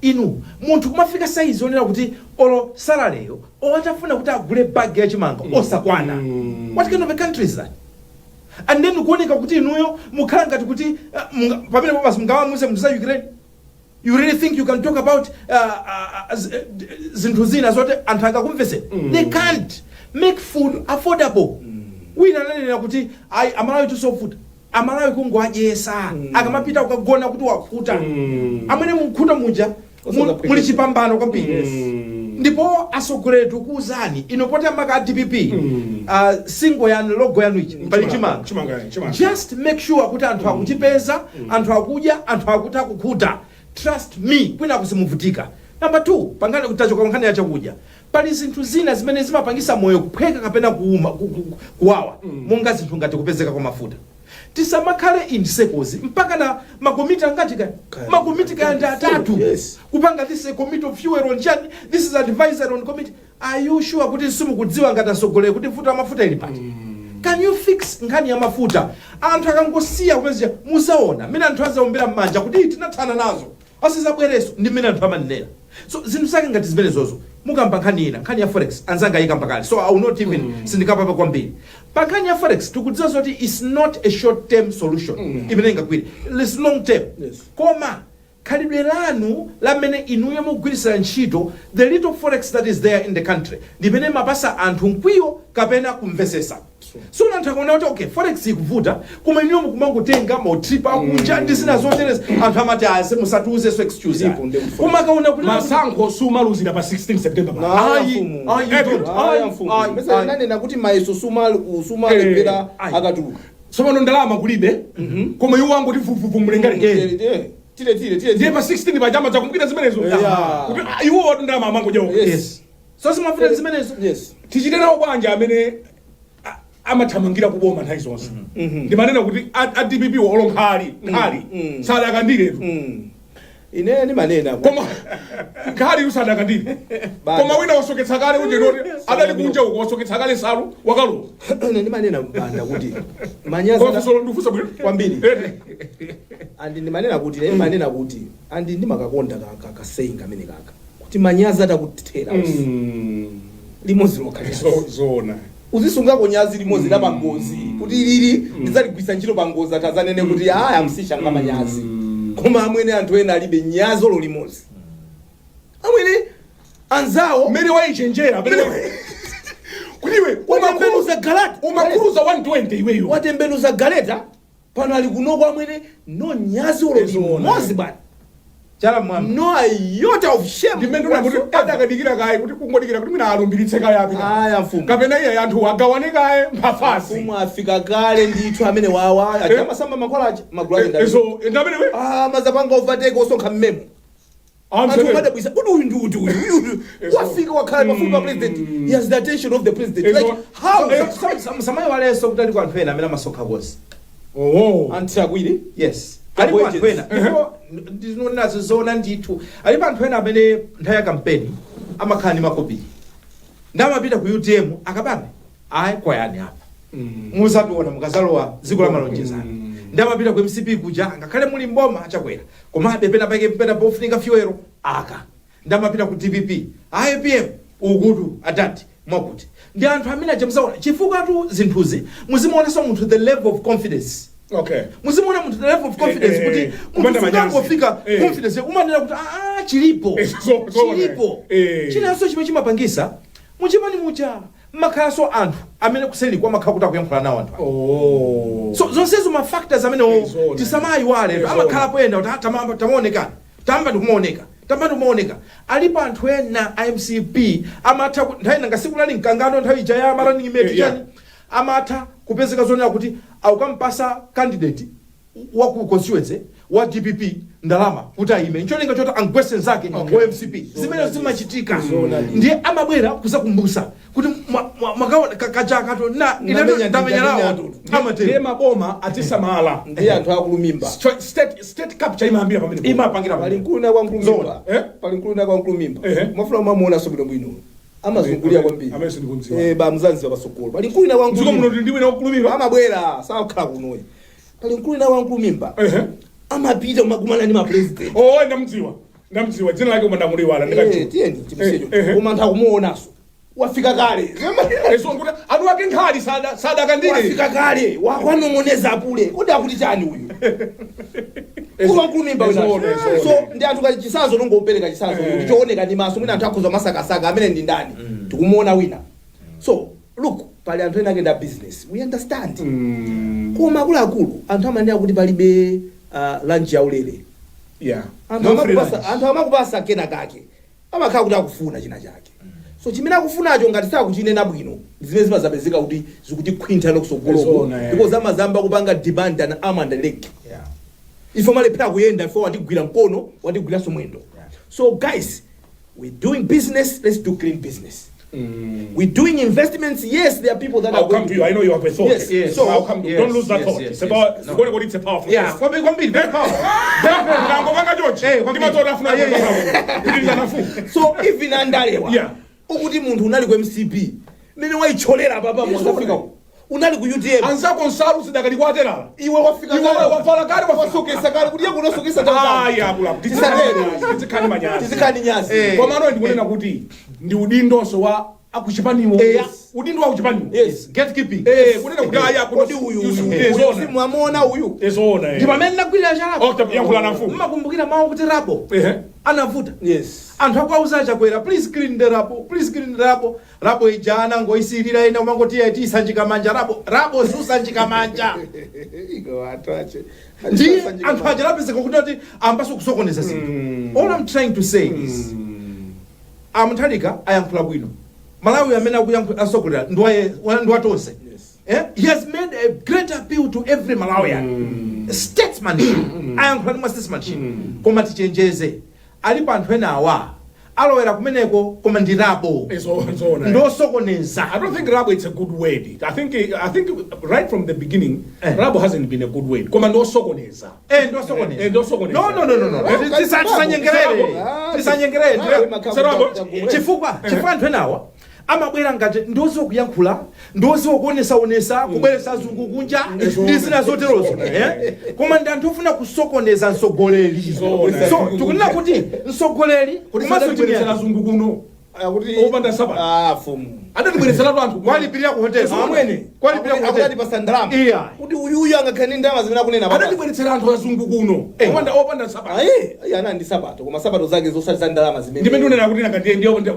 Inu, munthu kumafika saizi onena kuti olo salaleyo atafuna kuti agule bagi yachimanga osakwana. What kind of a country is that? And then kuoneka kuti inuyo mukhala ngati kuti pamene basi mungawamuze munthu za Ukraine. You really think you can talk about zinthu zina zoti anthu angakumvese? They can't make food affordable. Wina ananena kuti ayi, Amalawi tisofuta, Amalawi kungoadyesa, akamapita kukagona kuti wakhuta. Amene mukhuta muja muli chipambano kwambiri. Ndipo asogoleri, tikuwuzani ino, poti amaka a DPP, singo yanu, logo yanu iji pali chimanga. Chimanga, chimanga. Just make sure kuti anthu akuchipeza, anthu akudya, anthu akuti akukhuta. Trust me, kwina kusimuvutika. Number two, pangane kutachoka nkhani ya chakudya, pali zinthu zina zimene zimapangisa moyo kuphweka kapena kuuma, kuwawa, monga zinthu ngati kupezeka kwa mafuta. Tisamakhale in circles mpaka na makomiti angati kaya, makomiti kaya ndi atatu, kupanga this a committee of fuel on chani, this is advisory on committee. Are you sure kuti simukudziwa ngati atsogoleri kuti vuto la mafuta ili pati? Can you fix nkhani ya mafuta? Anthu akangosiya kupezeka, muzaona mmene anthu azaombera m'manja kuti "Ii, tinathana nazo, asizabwereso," ndi mmene anthu amanenera. So zinthu zake ngati zimenezozo. Mukamba nkhani ina, nkhani ya forex, anzanga ayikamba kale, so I will not even, sindikapapa kwambiri pa nkhani ya forex. Tikudziwa zoti it's not a short term solution imene ingagwire, it's long term. Koma khalidwe lanu lamene inuyo mugwirisira ntchito the little forex that is there in the country ndimene mapasa anthu mkwiyo kapena kumvesesa. So anthu akaona kuti okay, forex ikuvuta, koma inuyo mukumangotenga matrip akunja ndi zina zotereza, anthu amati aze musatiuzeso excuse. Ndipo ndi forex. Koma akaona kuti masankho sumaluzira pa 16 September pa. Aya, Ayi, mfumu. ayi, don't. Aya, Ayi, mfumu. ayi, Mesa ayi. nanena kuti mayeso sumalephera Ayi. akatuluka. Tsopano ndalama kulibe, koma iwo angoti vuvuvu mlengalenga. Tire tire tire tire. Ndiye pa 16 pachama zakumbukira zimenezo kuti iwo ndalama amangodyawo. Yes, so zimavuta zimenezo. Tichite nawo bwanji amene amathamangira kuboma nthawi zonse? Ndimanena kuti a DPP olo nkhali, nkhali sadakandiretu. Ine ndimanena Koma nkhali usadakandire. Banda. Koma wina wasoketsa kale ujenoti adali kunja uko, wasoketsa kale nsalu wakalowa. Ine ndimanena, Banda, kuti manyazi Koma funso ndikufunsa bwino. Kwambiri. Eh. Andi ndimanena kuti, ine ndimanena kuti andi ndimakakonda ka saying kamene kaka kuti manyazi atakuthera limodzi lokha nyazi. Zoona. Uzisungako nyazi limodzi la pangozi kuti ilili ndidzaligwisa ntchito pangozi, atazanene kuti aya msishanga manyazi. Koma amwene, anthu ena alibe nyazi olo limodzi, amwene, anzawo. Mmene wayichenjera kuti iwe Watembenuza galata. Umakhuluza 120 iweyo. Watembenuza galeta, pano ali kunoko, amwene, no nyazi olo limodzi, bwana. Chala mwamba. No iota of shame. Ndimene ndona kuti adakadikira kaye, kuti kungodikira kuti mwina alumbiritse kaye apita. Aya, mfumu. Kapena iye anthu agawane kaye mphafazi. Mfumu, afika kale ndithu amene wawa aja amasamba mankhwala aja magulu ake ndani. So ndamene we Ah, mazapanga overtake osonkha mmemo. Anthu Museveni. amadabwisa kuti uyu ndi uti uyu uyu uyu wafika wakhala pafupi pa president. He has the attention of the president. Like how? Samayiwalenso kuti aliko anthu ena amene amasonkha konse. Oh. Anthu akwiri. Yes, Double alipo anthu agents. ena, ndipo ndinonazo zoona ndithu, alipo anthu ena amene nthawi ya kampeni amakhala ndi makobiri ndi amapita ku UTM, akabambe, ayi, kwayani apa, muzationa mukazalowa dziko la malonjezano. Ndi amapita ku MCP kuja, ngakhale muli mboma achakwera, komabe pena pake pena pofunika fuel aka. Ndi amapita ku DPP, APM ukutu adati mwakuti ndi anthu amene aja muzaona, chifukwa tu zinthuzi muzimuonesa munthu the level of confidence. Muzimuona munthu the level of confidence, kuti Kupanda munthu manyazi. sukangofika confidence umanena kuti ah, chilipo. So, Chilipo. Chinanso chimene chimapangisa, muchipani muja mmakhalanso anthu amene kuseri kwamakhala kuti akuyankhula nawo anthu. So zonsezo ma factors amenewo Zoona. tisamayiwale. Zoona. Amakhalapo ena kuti ah, tamaonekana, tamba ndikumaoneka, tamba ndikumaoneka. Alipo anthu ena a MCP amatha nthawi nanga sikunali mkangano nthawi ija ya ma running mate, chani, amatha kupezeka zonena kuti akukampasa candidate wa ku constituency wa DPP ndalama kuti ayime, ncholinga choti angwese nzake wa MCP. Zimene zimachitika, ndiye amabwera kuzakumbusa kuti mwakaona kachakato na Ndamenya. ndamenya nawo. Ndamenya. Ndiye Amatero. maboma atisamala. Ndiye anthu akulumimba. State capture imayambira pamene. Imapangira Pali pamene. mkulu na kwa mkulumimba. Eh? Pali mkulu na kwa mkulumimba. Mwafuna mwamuona so bwino bwino, amazungulira kwambiri. Amene sindikudziwa. Ba mzanzi pasokolo pali mkulu na kwa Mdziko muno mkulumimba. ndi wina wakulumimba? Amabwera, sakukhala kunoyi. Pali mkulu na kwa mkulumimba. Amapita kumakumana ndi ma president. Oh, ndamdziwa, ndamdziwa, dzina lake koma ndamuliwala. Ndikadziwa. Tiyeni chimusecho. Eh. Koma anthu akumuonanso, wafika kale. So kuti anthu ake nkhali sadakandire. Wafika kale, wanong'oneza apule kuti akuti chani uyu koma mkulumimba. Zoona. So ndi anthu kati chisazo nongopereka chisazo kuti chooneka ndi maso, mwina anthu akhoza masakasaka amene ndi ndani, tikumuona wina. So look, pali anthu ena akenda business, we understand. Koma akuluakulu, anthu amanena kuti palibe lunch yaulere. Anthu No free amakupasa lunch. anthu amakupasa kena kake, amakhala kuti akufuna china chake. So chimene akufunacho ngati sakuchinena bwino, zimene zimazapezeka kuti zikutikhwintha nokusogoloko. Zoona, Because amazamba kupanga demand an arm and a leg. Ife malephera kuyenda, ife watigwira mkono, watigwiranso mwendo. So guys, we're doing business, let's do clean business. We're doing investments, yes, there are people that I'll are come going to you. I know you have a thought. Yes. Yes. So I'll come to you. Don't lose that yes, thought. yes, It's about yes. No. what it's a powerful. Yeah, kwambiri kwambiri, very powerful. Ngangomanga George. Kwambiri. Ndimatora afuna. Yeah. Nafu. So even andalewa, ukuti munthu unali ku MCP, mmene wayicholera papa mwazafika uku, unali ku UTM, Anzako nsalu sidakali kwaterala. Iwe wafika Iwe kale. wafala kale, wafika. Wasokesa kale kuti iye kunosokesa. Aya, akula. Tisatere. Tizikhani manyazi. Tizikhani nyasi. Komano ndikunena kuti ndi udindonso wa akuchipaniwo. Udindo wa akuchipaniwo. Gatekeeping. Kunena kuti aya Kodi uyu uyu Eh, uyu zoona. simwamona uyu? Zoona. Ndi pamene ndagwirira chalapo. Okay, yankhula nafu. Mmakumbukira mawu kuti rubble anavuta. Anthu akuauza Chakwera, "Please clean the rubble, please clean the rubble." Rubble ija anangoisirira ina umangoti tisanjika manja. Rubble, rubble susanjika manja. Iko anthu ache. Ndiye anthu aja lapezeka kuti ambaso kusokoneza zinthu. All I'm trying to say is, amuthalika ayankhula bwino. Malawi amene akuyankhula asogolera ndiwatonse. Eh? He has made a great appeal to every Malawian. Statesmanship. Ayankhula ndi mwa statesmanship. Koma tichenjeze. Alipo anthu ena awa alowera kumeneko, koma ndi rubble. Zoona. Ndosokoneza. I don't think rubble it's a good word. I think right from the beginning, rubble hasn't been a good word. Koma ndosokoneza. Ndosokoneza. Ndosokoneza. No. Tisanyengerere. Tisanyengerere. Chifukwa anthu enawa amabwera ngati ndoziwa kuyankhula, ndoziwa kuonesaonesa, kubweretsa azungu kunja ndi zina zoterozo, eh? Koma ndi anthu ofuna kusokoneza mtsogoleri. Zoona. So tikunena kuti mtsogoleri Kuti komanso adatibweretsera timu azungu kuno. Akuti Opanda sabata. Ah, fumu. Adatibweretseratu anthu. Kwalipirira ku hotel. Amwene. Kwalipirira ku Akuti hotel. atipasa ndalama. Kuti uyuyu angakhale ndi ndalama zimene akunena papa. Adatibweretsera anthu azungu kuno. Opanda sabata. Ayi, ayi, ana ndi sabato, koma sabato zake zosati za ndalama zimene. Ndimene unena kuti nanga ndiye ndiye munthu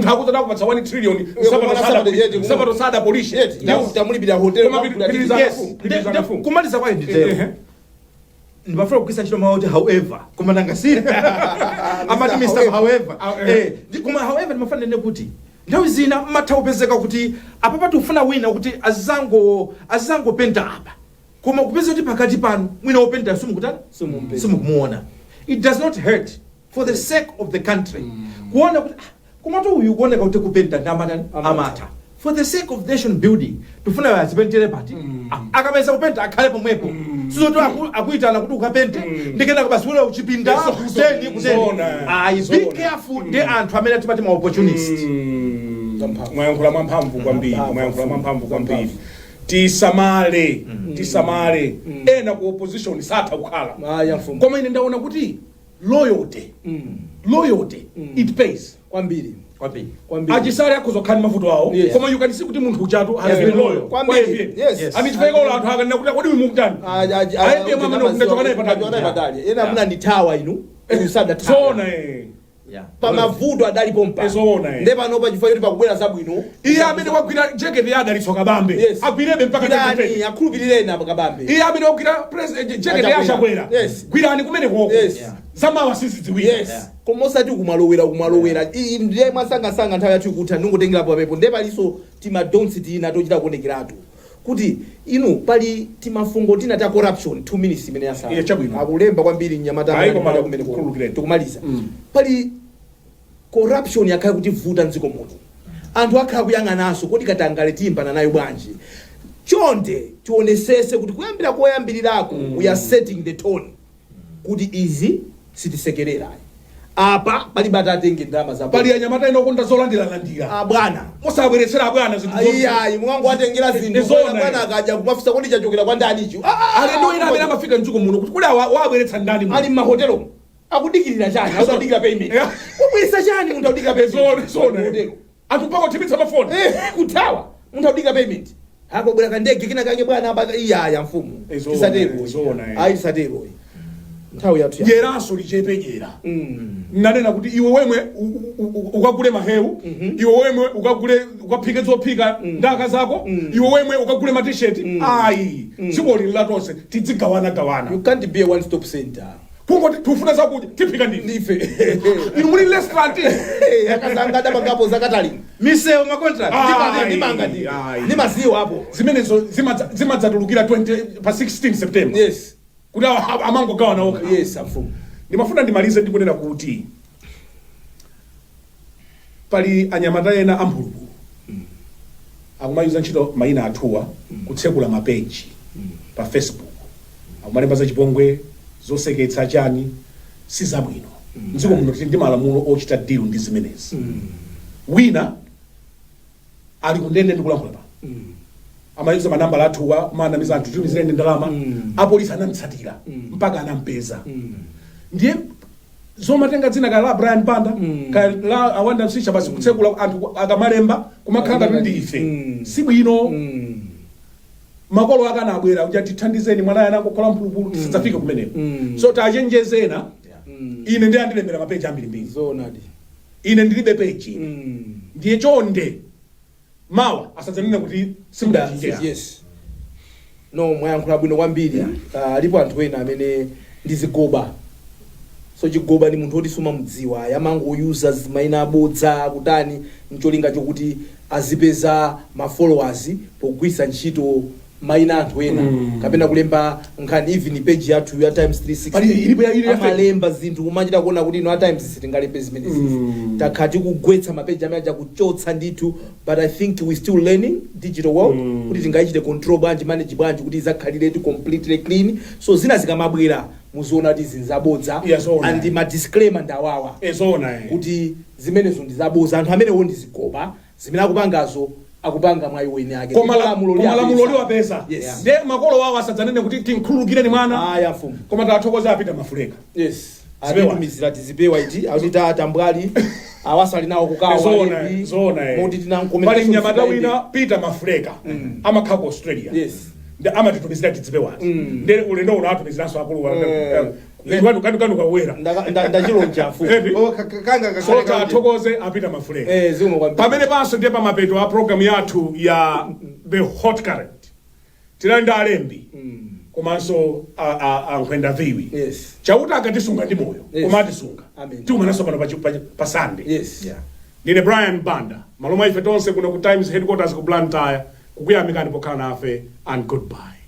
akuti adakupatsa 1 trillion, sabato koma sada sabato yeti sabato sada police. Yeti, tamulipira hotel. Koma pitiriza. Yes. Pitiriza nafu. Kumaliza kwayo nditero, ndimafuna kugwisa ntchito mawu kuti however, koma nanga si amati Mr However. Koma however, ndimafuna ndinene kuti nthawi zina mmatha kupezeka kuti apapa tikufuna wina kuti azizangopenta apa, koma kupeza kuti pakati panu mwina wopenta simukutani, Simumpeza. simukumuona. It does not hurt. For the sake of the country, kuona kuti, ah, komatu uyu kuoneka kuti kupenta ndi amatani. Amatha. Amatha. For the sake of nation building, tifuna azipentere pati. Akamaliza kupenta akhale pomwepo. Sizoti akuyitana kuti ukapente, ndikenaka basi ule uchipinda kuteni kuteni. Zona. Ayi, be Zona. careful ndi anthu amene timati ma opportunist. Zamphamvu. Mwayankhula mwamphamvu kwambiri. Zamphamvu. Mwayankhula mwamphamvu kwambiri. Tisamale, tisamale. Ena ku opposition satha kukhala. Aya, mfumu. Koma ine ndaona kuti loyalty, loyalty, it pays. Kwambiri. Kwambiri. Kwambiri. Achisale akuzokhala ndi mavuto awo, koma you can see kuti munthu ujatu has been loyal kwa Kwambiri. APM. Yes. Ani chifukwa anthu akanena kuti, kodi uyu mukutani? APM amene kundachoka naye patali. Patali patali. Ena munandithawa inu, inu sadathawa. Zona, eh. Pamavuto adalipo mpa. Zoona, eh. Nde panopa chifukwa choti pakubwera zabwino. Iye amene wagwira jaketi ya Adalitso Kabambe, agwirebe mpaka Gwirani, 2020. akhulupirireni apa Kabambe. Iye amene wagwira jaketi ya Chakwera, gwirani kumene koko. Zamawa sizidziwika. Yes, koma osati kumalowera, kumalowera. Iyi ndiye mwasangasanga, nthawi yathu ikutha, ndingotengerapo apepo. Ndiye palinso timadonsi tina tochita kuonekeratu kuti inu pali timafungo tina ta corruption. 2 minutes imene yasala. Iye, chabwino. Akulemba kwambiri mnyamata. Ayi, koma amene kumene khululukireni. tikumaliza, pali corruption yakhala kutivuta mdziko muno. Anthu akhala kuyang'ananso kodi katangale tiyimbana nayo bwanji. Chonde tionesese kuti kuyambira koyambirirako we are setting the tone kuti izi sitisekerera apa. Palibe atatenge ndalama za Pali anyamata ena okonda zolandilalandira. Ah, bwana. Musabweretsera abwana zinthu Ayi, mukangoatengera zinthu. Zona, bwana, eh. akaja kumafisa kodi chachokera kwa ndani ichi? Ah, ah, Alendo ena amene amafika mdziko muno kuti kuli wabweretsa ndani muno? Ali mmahotelo akudikirira chani? Akudikira payment. Kubwisa chani munthu akudikira payment? Zona, zona. Hotelo. Anthu mpaka kuthimitsa mafoni. Eh, kuthawa munthu akudikira payment, akobwera kandege kina kange bwana apa. Iyaya, mfumu. Zona, Tisatero. zona, eh. Ayi, tisatero, nthawi yathu ya Dyeranso lichepe dyera. Nanena kuti iwe wemwe ukagule mahewu, iwe wemwe ukagule, ukaphike zophika ndaka zako, iwe wemwe ukagule matisheti, ayi, dziko lili latonse, tidzigawana gawana. You can't be a one stop center. Kungoti tifuna zakudya, tiphika ndife. Ndife. Inu muli restaurant? Akazanga adapangapo zakatali. Misewu, macontract. Ayi, ndimanga ndi ayi. ndimaziwa apo. Zimenezo zimadzatulukira 20 pa 16 September kuti amangogawana okha. Yes, amfumu. Ndimafuna ndimalize ndikunena kuti pali anyamata ena amphulupulu akumayuza ntchito mayina athuwa kutsekula mapeji pa Facebook, akumalemba za chipongwe, zoseketsa, chani. Sizabwino. Mdziko muno tili ndi malamulo ochita deal ndi zimenezi. Wina ali kundende ndikulankhula pano, amayuza manambala athuwa kumanamiza anthu, tumizireni ndalama. Apolisi anamutsatira mpaka anampeza. Ndiye zomatenga dzina kaya la Brian Banda, kaya la Awanda Msisha, basi kutsekula, anthu akamalemba kumakhala ngati ndife, sibwino. Makolo ake anabwera kuti tithandizeni, mwanayo anangokhola mphulupulu. Tisadzafike kumeneko. So tachenjezena. Ine ndiye andilembera mapeji ambirimbiri. Zoonadi. Ine ndilibe peji. Ndiye chonde, mawa asadzanene kuti simudachenjeza. Yes, no, mwayankhula bwino kwambiri. Ah, alipo anthu ena amene ndi zigoba. So chigoba ndi munthu woti sumamudziwa, yamangoyuza mayina abodza kutani, mcholinga chokuti azipeza ma followers pogwiritsa ntchito mayina anthu ena kapena kulemba nkhani. Even page yathu ya Times 360, Pali ilipo ili ya fake. Amalemba zinthu kumachita kuona kuti ino a Times sitingalembe zimenezi. Takhala tikugwetsa mapeji amene aja, kuchotsa ndithu, but I think we still learning digital world, kuti tingayichite control bwanji, manage bwanji, kuti izakhaliretu completely clean. So zina zikamabwera muziona kuti zinthu zabodza. Yeah, zoona. And ma disclaimer ndawawa Ezona, eh. kuti zimenezo ndi zabodza, anthu amenewo ndi zigoba, zimene akupangazo akupanga mwa iwo eni ake. Koma Ndipo lamulo koma lamulo liwapeza. liwapeza. Yes. Ndiye makolo wawo asadzanene kuti tinkhululukireni mwana. Aya, mfumu. Koma tathokoza apita Mafuleka. Yes. Zipewa. Atitumizira tizipewa iti akuti tatambwali awasali nawo kukawa. Zona, zona, eh. Moti Pali mnyamata wina, Peter Mafuleka, amakhala ku Australia. Ndi amatitumizira tidzipewazi. Ndi ulendo uno atumiziranso akulu kanu kawera. Ndachilonja, mfumu. Edi. Oh, kanga So tathokoze apita Mafuleka. Eh, zikomo kwambiri. Pamene panso ndiye pamapeto a program yathu ya The Hot Current. Tinali ndi alembi komanso ankhwenda viwi. Chauta akatisunga ndi moyo, koma atisunga, Amen. tikumananso pano pa Sunday. Ndine Brian Banda, malo mwa ife tonse kuno ku Times headquarters ku Blantyre, kukuyamikani pokhala nafe, and goodbye.